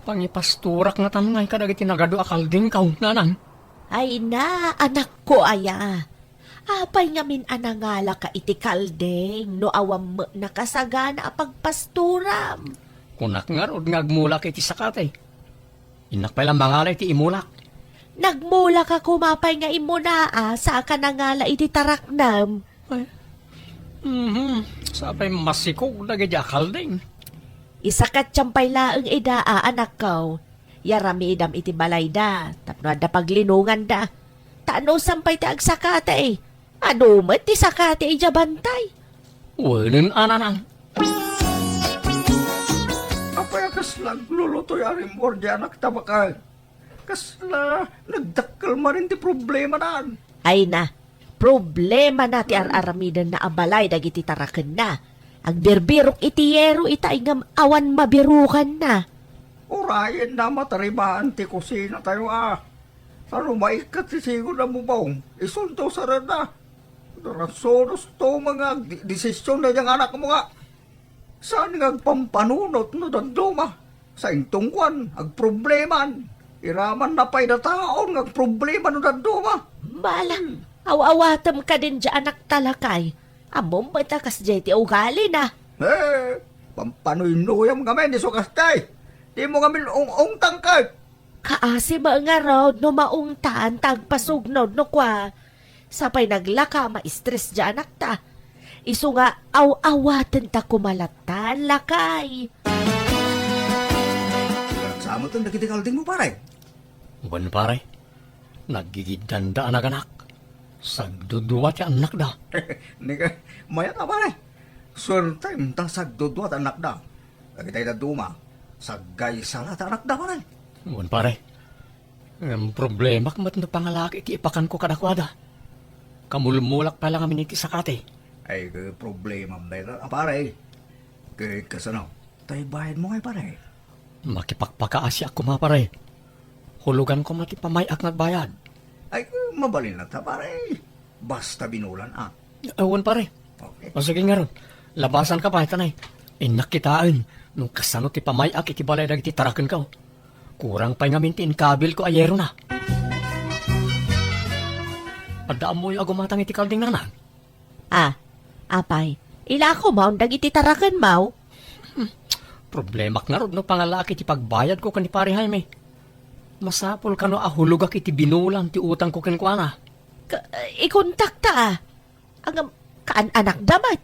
Pangipastorak ngatan ngay kadagiti nagadu a kaldingko, nanang. Ay na, anakko aya. Apay ngamin a nangalaka iti kalding no awan met nakasagana a pagpastoram? Kunak ngarud nga agmulak iti sakati. Innak pay la mangala iti imulak. Nagmulaka koma pay nga immuna a saka nangala iti taraknem. Ay. Mhm. Sapay masikog dagiti a kalding. Isakatiam pay laeng ida a, anakko. Yaramidam iti balayda tapno adda paglinonganda. Ta anusam pay ti agsakati, adu met ti sakati idiay bantay. Wenen a, nanang. Apay a kasla aglulutoy a rimmuar diay anakta, baket? Kasla nagdakkel manen ti problemanan? Ay na, problemana ti ar-aramidenna a balay dagiti tarakenna. Agbirbirok iti yero ita, ngem awan mabirukanna. Urayenna mataribaan ti kusinatayo a. Sa no maikkat ti sigud a bubong, isunto sarada. Rasonos to nga agdesisyon daydiay nga anakmo nga. Saan nga agpampanunot no dadduma? Sainto ngkuan, agprobleman. Iramanna pay dataon nga agproblema no dadduma. Bala, aw-awatem kadin diay anakta, lakay. Ammom met a kasdiay ti ugalina. Eh, pampanuynuyam ngamin isu kastay. Dimo ngamin ung-ungtang ket. Kaasi met ngarud no maungtan ta agpasugnod no kua. Sapay naglaka, maistres diay anakta. Isu nga aw-awatenta koma lattan, lakay. Nagsamoten dagiti kaldingmo, pare? Wen, pare. Naggigiddanda a naganak. Sagdudua ti annakda. Ni ka, mayat a, pare. Suertem ta sagdudua ti annakda. Dagitay dadduma, saggaysa la ti annakda, pare. Wen, pare. Ngem problemak met no pangalaki ti ipakanko kadakuada. Kamulmulak pay la ngamin iti sakati. Ay, ke problemam dayta, a, pare. Ke kasano? Tay bayadmo ngay, pare? Makipakpakaasiak koma, pare. Hulugan koma ti pamay-ak nga agbayad. Ay, ke mabalin latta, pare. Basta binulan, a. Awan, pare. Okay. O, sige ngarud. Labasanka pay, tanay. Innak kitaen no kasano ti pamay-ak iti balay dagiti tarakenko. Kurang pay ngamin ti inkabilko a yerona. Adda ammoyo a gumatang iti kalding, Nanang? Ah, apay, ilako maon dagiti tarakenmo? Hmm, problemak ngarud no pangalaki ti pagbayadko ken ni Pare Jaime. Masapul kano a hulogak iti binulan ti utangko kenkuana. Ka-, ikontakta, ah. Ngem, kaan-anakda met.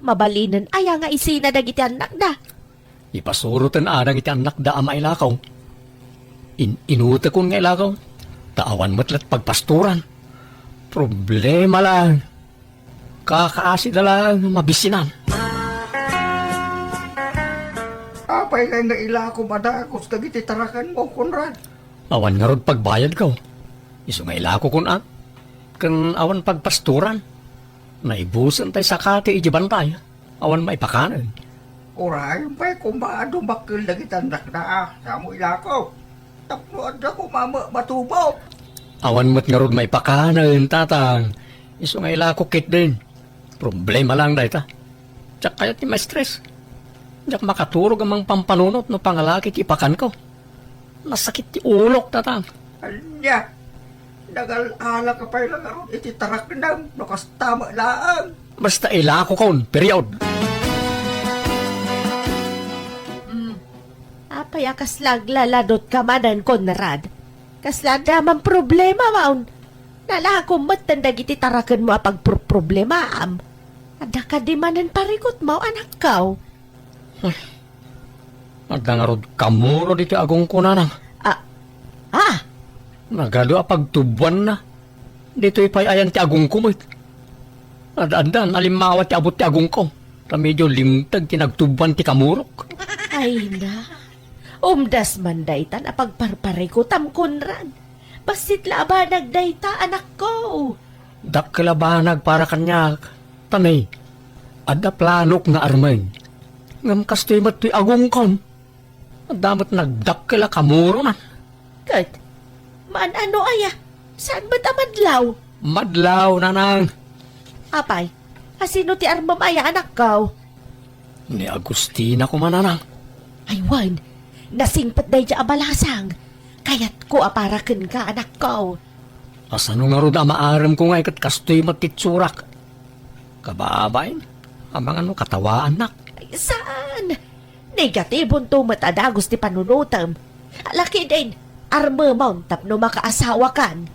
Mabalinen aya nga isina dagiti annakda? Ipasuroten a dagiti annakda a mailakaw. In-inutekon nga ilakaw, ta awan met la't pagpastoran. Problema lang. Kakaasida lang mabisinan. Apay ngay nga ilako madagus dagiti tarakenmo, Conrad? Awan ngarud pagbayadko. Isu nga ilakokon a, ken awan pagpastoran. Naibusen tay sakati iti bantay. Awan maipakanen. Uray, pay koma a dumakkel dagiti annakda a, samo ilako. Tapno adda koma ma-, matubok. Awan met ngarud maipakanen, Tatang. Isu nga ilako ketdin. Problema lang dayta. Diak kayat ti ma-stress. Diak makaturog a mangpampanunot no pangalaki ti ipakanko. Nasakit ti ulok, Tatang. Ania? Nagal-alaka pay la ngarud iti taraknam no kasta met laeng. Basta ilakokon, period. Mm. Apay a kasla aglaladotka manen, Conrad? Kasla adda man problema maon? Nalakom metten dagiti tarakenmo a pagproproblemaam. Adda kadi manen parikutmo, anakko? Ay, adda ngarud kamuro ditoy agongko, Nanang. Ah, ah? Nagadu a pagtuboanna. Ditoy pay ayan ti agongko met. Ad-addan a limmawa ti abut ti agongko. Ta medio limteg ti nagtuboan ti kamurok. Ay na. Umdas man daytan a pagparparikutam, Conrad. Bassit la a banag dayta, anakko. Dakkel a banag para kaniak. Ta ne, adda planok nga armen. Ngem kastoy met toy agongkon. Adda met nagdakkel a kamuronan. Ket, maan-ano aya? Saan met a madlaw? Madlaw, Nanang. Apay, asino ti armem aya, anakko? Ni Agustina koma, Nanang. Ay, wen, nasingpet daydiay a balasang. Kayatko a para kenka, anakko. Asano ngarud a maaremko ngay ket kastoy met ti itsurak? Kababain, amangan no katawaannak. Ay, saan? Negatibonto met a dagus ti panunotem. Lakiden, armemon tapno makaasawakan.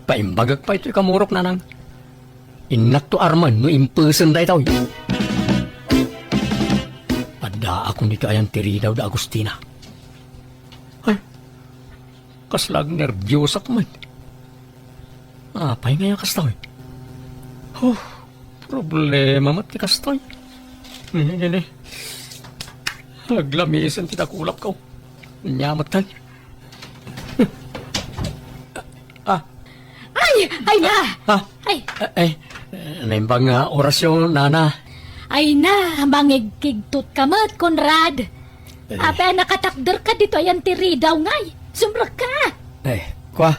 Paimbagek pay toy kamurok, Nanang. Innakto armen no impesen daytoy. Addaakon ditoy ayan ti ridaw da Agustina. Ay, kasla agnerbiosak met. Apay ngay a kastoy? Huh, problema met ti kastoy. Ni, ni, ni. Aglamisen ti dakulapko. Nia met kay. Ah. Ay, ay na! Ah. Ay. Ay, naimbag nga orasyon, Nana. Ay na, mangigkigtot ka met, Conrad. Eh. Apay a nakatakderka ditoy ayan ti ridaw ngay? Sumrekka! Eh, kua?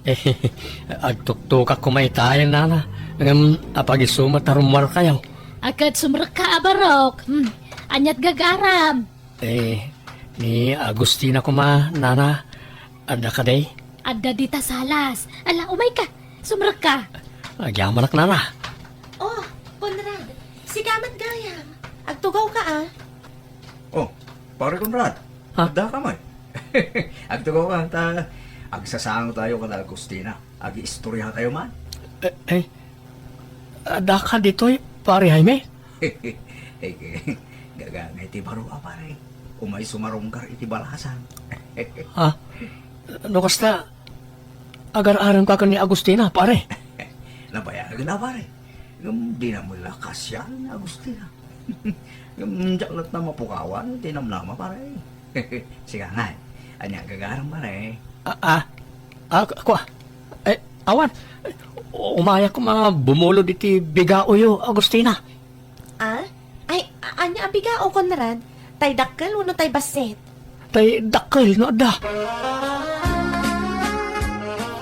Eh, agtuktokak koma itayen, Nana. Ngem apag-isu met a rummuarkayo? A ket sumrekka a barok. Hmm. Aniat gagaram? Eh, ni Agustina koma, Nana, adda kadi? Adda dita salas. Ala, umayka. Sumrekka. Agyamanak, Nana. Oh, Conrad, sika met gayam. Agtugawka, ah. Oh, Pare Conrad, ha? Adda ka met. Agtugawka, ta agsasangotayo kada Agustina. Agiistoriatayo man. Eh, eh, adda ka ditoy, Pare Jaime? Eh, gagangay ti baro a pare. Umay sumarunggar iti balasang. Ha? No kasta, agar-arem ka ken ni Agustina, pare? Nabayagen a, pare. Ngem dina met la kasian ni Agustina. Ngem diak latta mapukawan ti namnama, pare. Sika ngay, ania gagarem, pare? Ah, ah. Ah, kua? Eh, awan. Umayak koma bumulod iti bigaoyo, Agustina. Ah? Ay, a-, ania a bigao, Conrad? Tay dakkel wenno tay bassit? Tay dakkel no adda.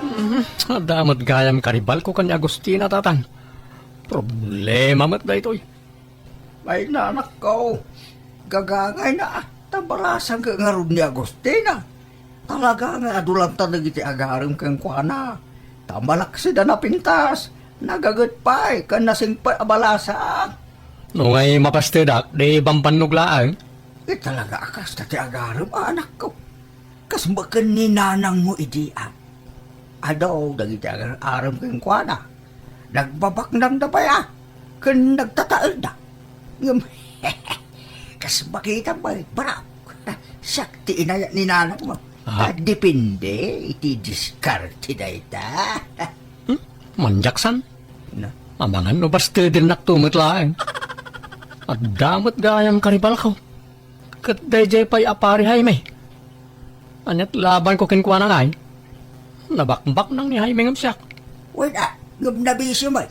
Hmm, adda met gayam karibalko ken ni Agustina, Tatang. Problema met daytoy. Ay, nanakko, gagangayna, ta balasang ket ngarud ni Agustina. Talaga nga adu latta dagiti agarem kenkuana. Ta malaksid a napintas, nagaget pay ken nasingpet a balasang. No ngay mapastedak, di bambannog laeng. Ket talaga a kasta ti agarem, anakko. Kas baken ni nanangmo idi, a. Adu dagiti agar-arem kenkuana. Nagbabaknangda pay, a, ken nagtataelda. Ngem, kas makita pay, barok. Siak ti inayat ni nanangmo. Ah. Ta depende iti diskarte dayta. Hmm? Manjaksan? Na? Amangan no bastedennakto met laeng. Adda met gayam karibalko. Ket daydiay pay a pari Jaime. Aniat labanko kenkuana ngay? Nabakbaknang ni Jaime ngem siak. Wen a, ngem nabisio met.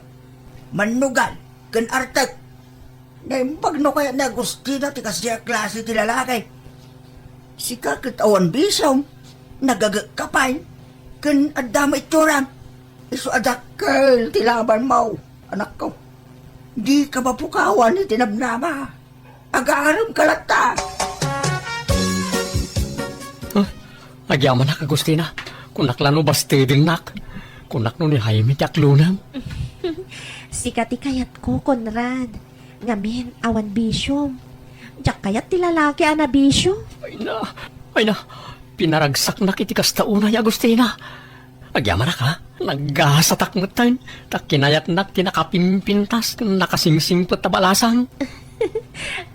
Mannugal, ken artek. Naimbag no kayat ni Agustina ti kasdiay a klase ti lalaki. Sika ket awan bisiom, nagagekka pay, ken adda met itsuram. Isu a dakkel ti labanmo, anakko. Dika mapukawan iti namnama. Agaremka latta. Ah, agyamanak, Agustina. Kunak la no bastedennak. Kunak no ni Jaime ti aklonem. Sika ti kayatko, Conrad. Ngamin, awan bisiom. Diak kayat ti lalaki a nabisio. Ay na, ay na, pinaragsaknak iti kasta unay, Agustina. Agyamanak, ha? Nagasatak metten, ta kinayatnak ti nakapimpintas ken nakasingsingpet a balasang.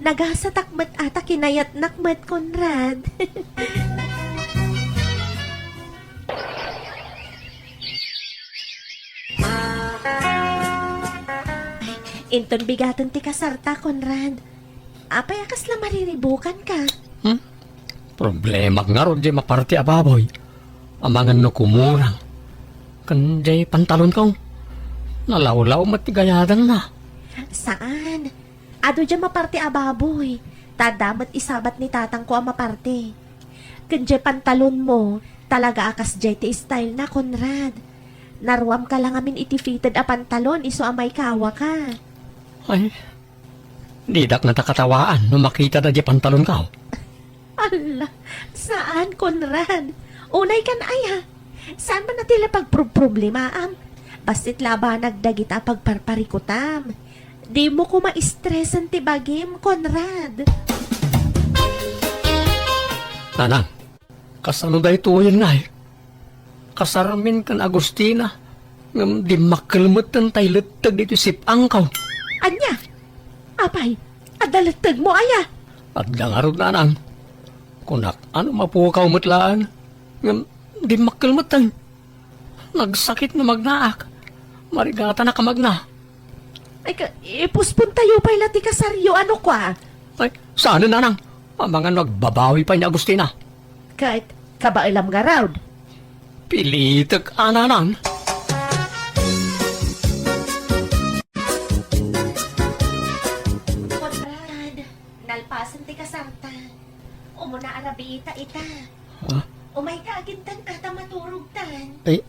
Nagasatak met a ta kinayatnak met, Conrad. Ay, inton bigaten ti kasarta, Conrad. Apay a kasla mariribukanka? Hmm? Problemak ngarud diay maparti a baboy. Amangan no kumurang. Ken diay pantalonko. Nalawlaw met ti gayadangna. Saan. Adu diay maparti a baboy. Ta adda met isabat ni tatangko a maparti. Ken diay pantalonmo, talaga a kasdiay ti stylena, Conrad. Naruamka la ngamin iti fitted a pantalon isu a maikawaka. Ay, didak ngata katawaan no makitada diay pantalonko. Alla, saan, Conrad. Unaykan aya. Saan man a ti la pagproproblemaam? Bassit labanag dagita a pagparparikutam. Dimo koma stresen ti bagim, Conrad. Nanang, kasano daytoyen ngay? Kasarmin ken Agustina, ngem dimmakkel metten tay letteg ditoy sip-angko. Ania? Apay, adda lettegmo aya? Adda ngarud, nanang. Kunak, ano mapukaw met laeng, ngem dimmakkel metten. Nagsakit no magnaak. Marigatanak a magna. Ay, ka, ipuspontayo pay la ti kasaryo, ano kua? Ay, saan, nanang? Amangan no agbabawi pay ni Agustina. Ket, kabaelam ngarud. Pilitek a, nanang. Conrad, nalpasen ti kasarta. Umuna a rabiita ita. Ha? Umayka agintan a ta maturogtan. Ay,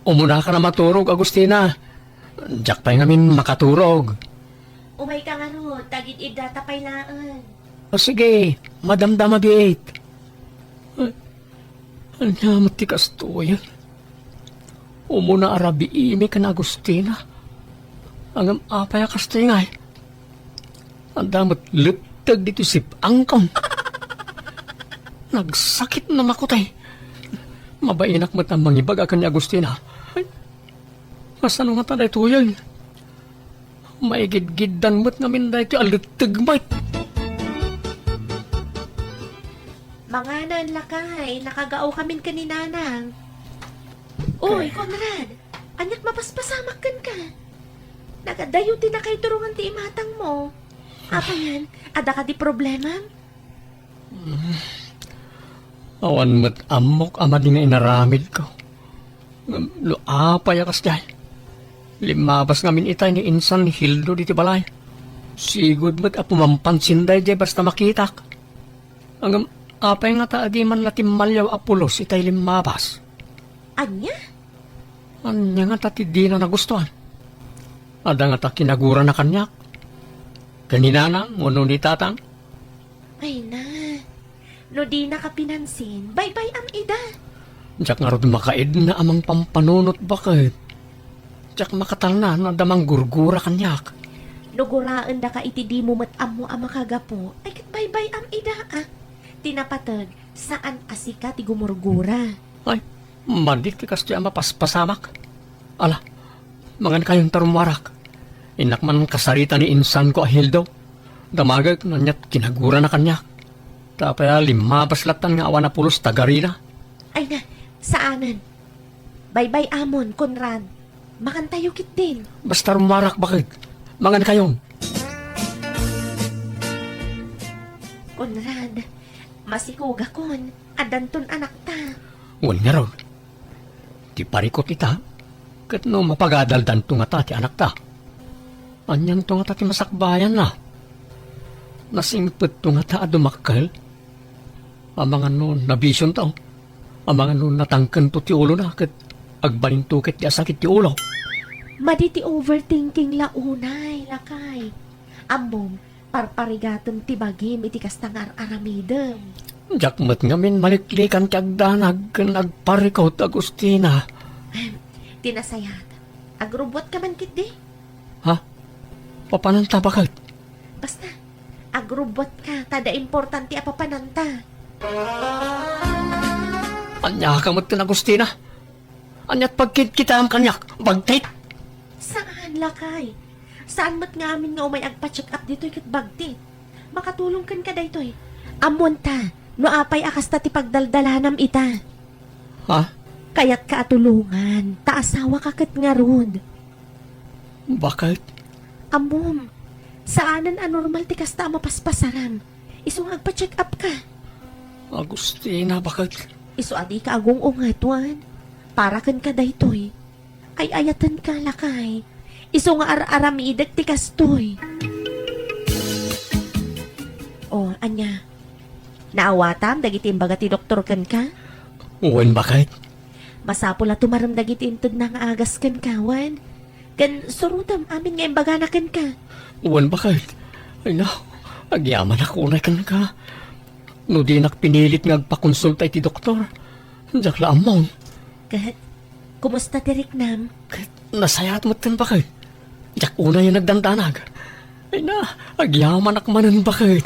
umunaka a maturog, Agustina. Diak pay ngamin makaturog. Umayka ngarud, ta agid-iddata pay laeng. O sige, madamdama biit. Ay, ania met ti kastoyen? Umuna a rabiimi ken Agustina. Ngem apay a kastoy ngay? Adda met letteg ditoy sip-angkon. Nagsakit no makutay. Mabainak met a mangibaga ken ni Agustina. Ay, kasano ngata daytoyen? Maigidgiddan met ngamin daytoy a letteg met. Manganan, lakay, nakagaokamin ken ni Nanang. Uy, Conrad, ania't mapaspasamak kenka? Nagadayo ti nakaiturongan ti imatangmo. Apayan, adda kadi problemam? Awan met ammok a madi nga inaramidko. Ngem no apay a kasdiay, limmabas ngamin itay ni insan Hildo ditoy balay. Sigud met a pumampansin daydiay basta makitak. Ngem apay ngata a di man la timmalliaw a pulos itay limmabas? Ania? Ania ngata ti dina nagustuan? Adda ngata kinagurana kaniak? Ken ni Nanang wenno ni Tatang? Ay na, No dinaka pinansin, baybay-am ida. Diak ngarud makaidna a mangpampanunot baket. Diak makatalna no adda manggurgura kaniak. No guraendaka iti dimo met ammo a makagapu, ay ket baybay-am ida, a. Ti napateg, saan a sika ti gumurgura. Ay, madi ti kastoy a mapaspasamak. Ala, mangankayon ta rummuarak. Innak man kasarita ni insanko a Hildo. Damagek no aniat kinagurana kaniak. Ta apay a limmabas lattan nga awan a pulos ta garina. Ay na, saanen. Baybay-amon, Conrad. Mangantayo ketdin. Basta rummuarak baket. Mangankayon. Conrad, masikugakon. Addanton anakta. Wen ngarud, ti parikut ita, ket no mapagadaldanto ngata ti anakta. Anianto ngata ti masakbayanna? Nasingpetto ngata a dumakkel? Amangan no nabisionto? Amangan no natangkento ti ulona ket agbalinto ket ti asakit ti ulo? Madi ti overthinking la unay, lakay. Ammom, parparigatem ti bagim iti kasta nga ar-aramidem. Diak met ngamin maliklikan ti agdanag ken agparikut, Agustina. Ahem, ti nasayat. Agrubbuatka man ketdi? Ha? Papananta baket? Basta, agrubbuatka, ta adda importante a papananta. Ania ka met ken Agustina? Aniat pagkitkitaem kaniak, bagtit? Saan, lakay. Saan met nga amin nga umay agpa-check up ditoy ket bagtit. Makatulong kenka daytoy. Ammonta, no apay a kasta ti pagdaldalanam ita. Ha? Kayatka a tulongan, ta asawaka ket ngarud. Baket? Ammom, saanen a normal ti kasta a mapaspasaram. Isu nga agpa-check up ka. Agustina, baket? Isu a dika agung-unget, wen. Para kenka daytoy. Ay-ayatenka, lakay. Isu nga ar-aramidek ti kastoy. O, ania? Naawatam dagiti imbaga ti doktor kenka? Wen, baket. Masapul a tumarem dagiti intedna nga agas kenka, wen? Ken surotem amin nga imbagana kenka. Wen, baket. Ay, no, agyamanak unay kenka. No dinak pinilit nga agpakonsulta iti doktor, diak la ammon. Ket, kumusta ti riknam? Ket, nasayaat metten, baket. Diak unay a nagdandanag. Ay na, agyamanak manen, baket.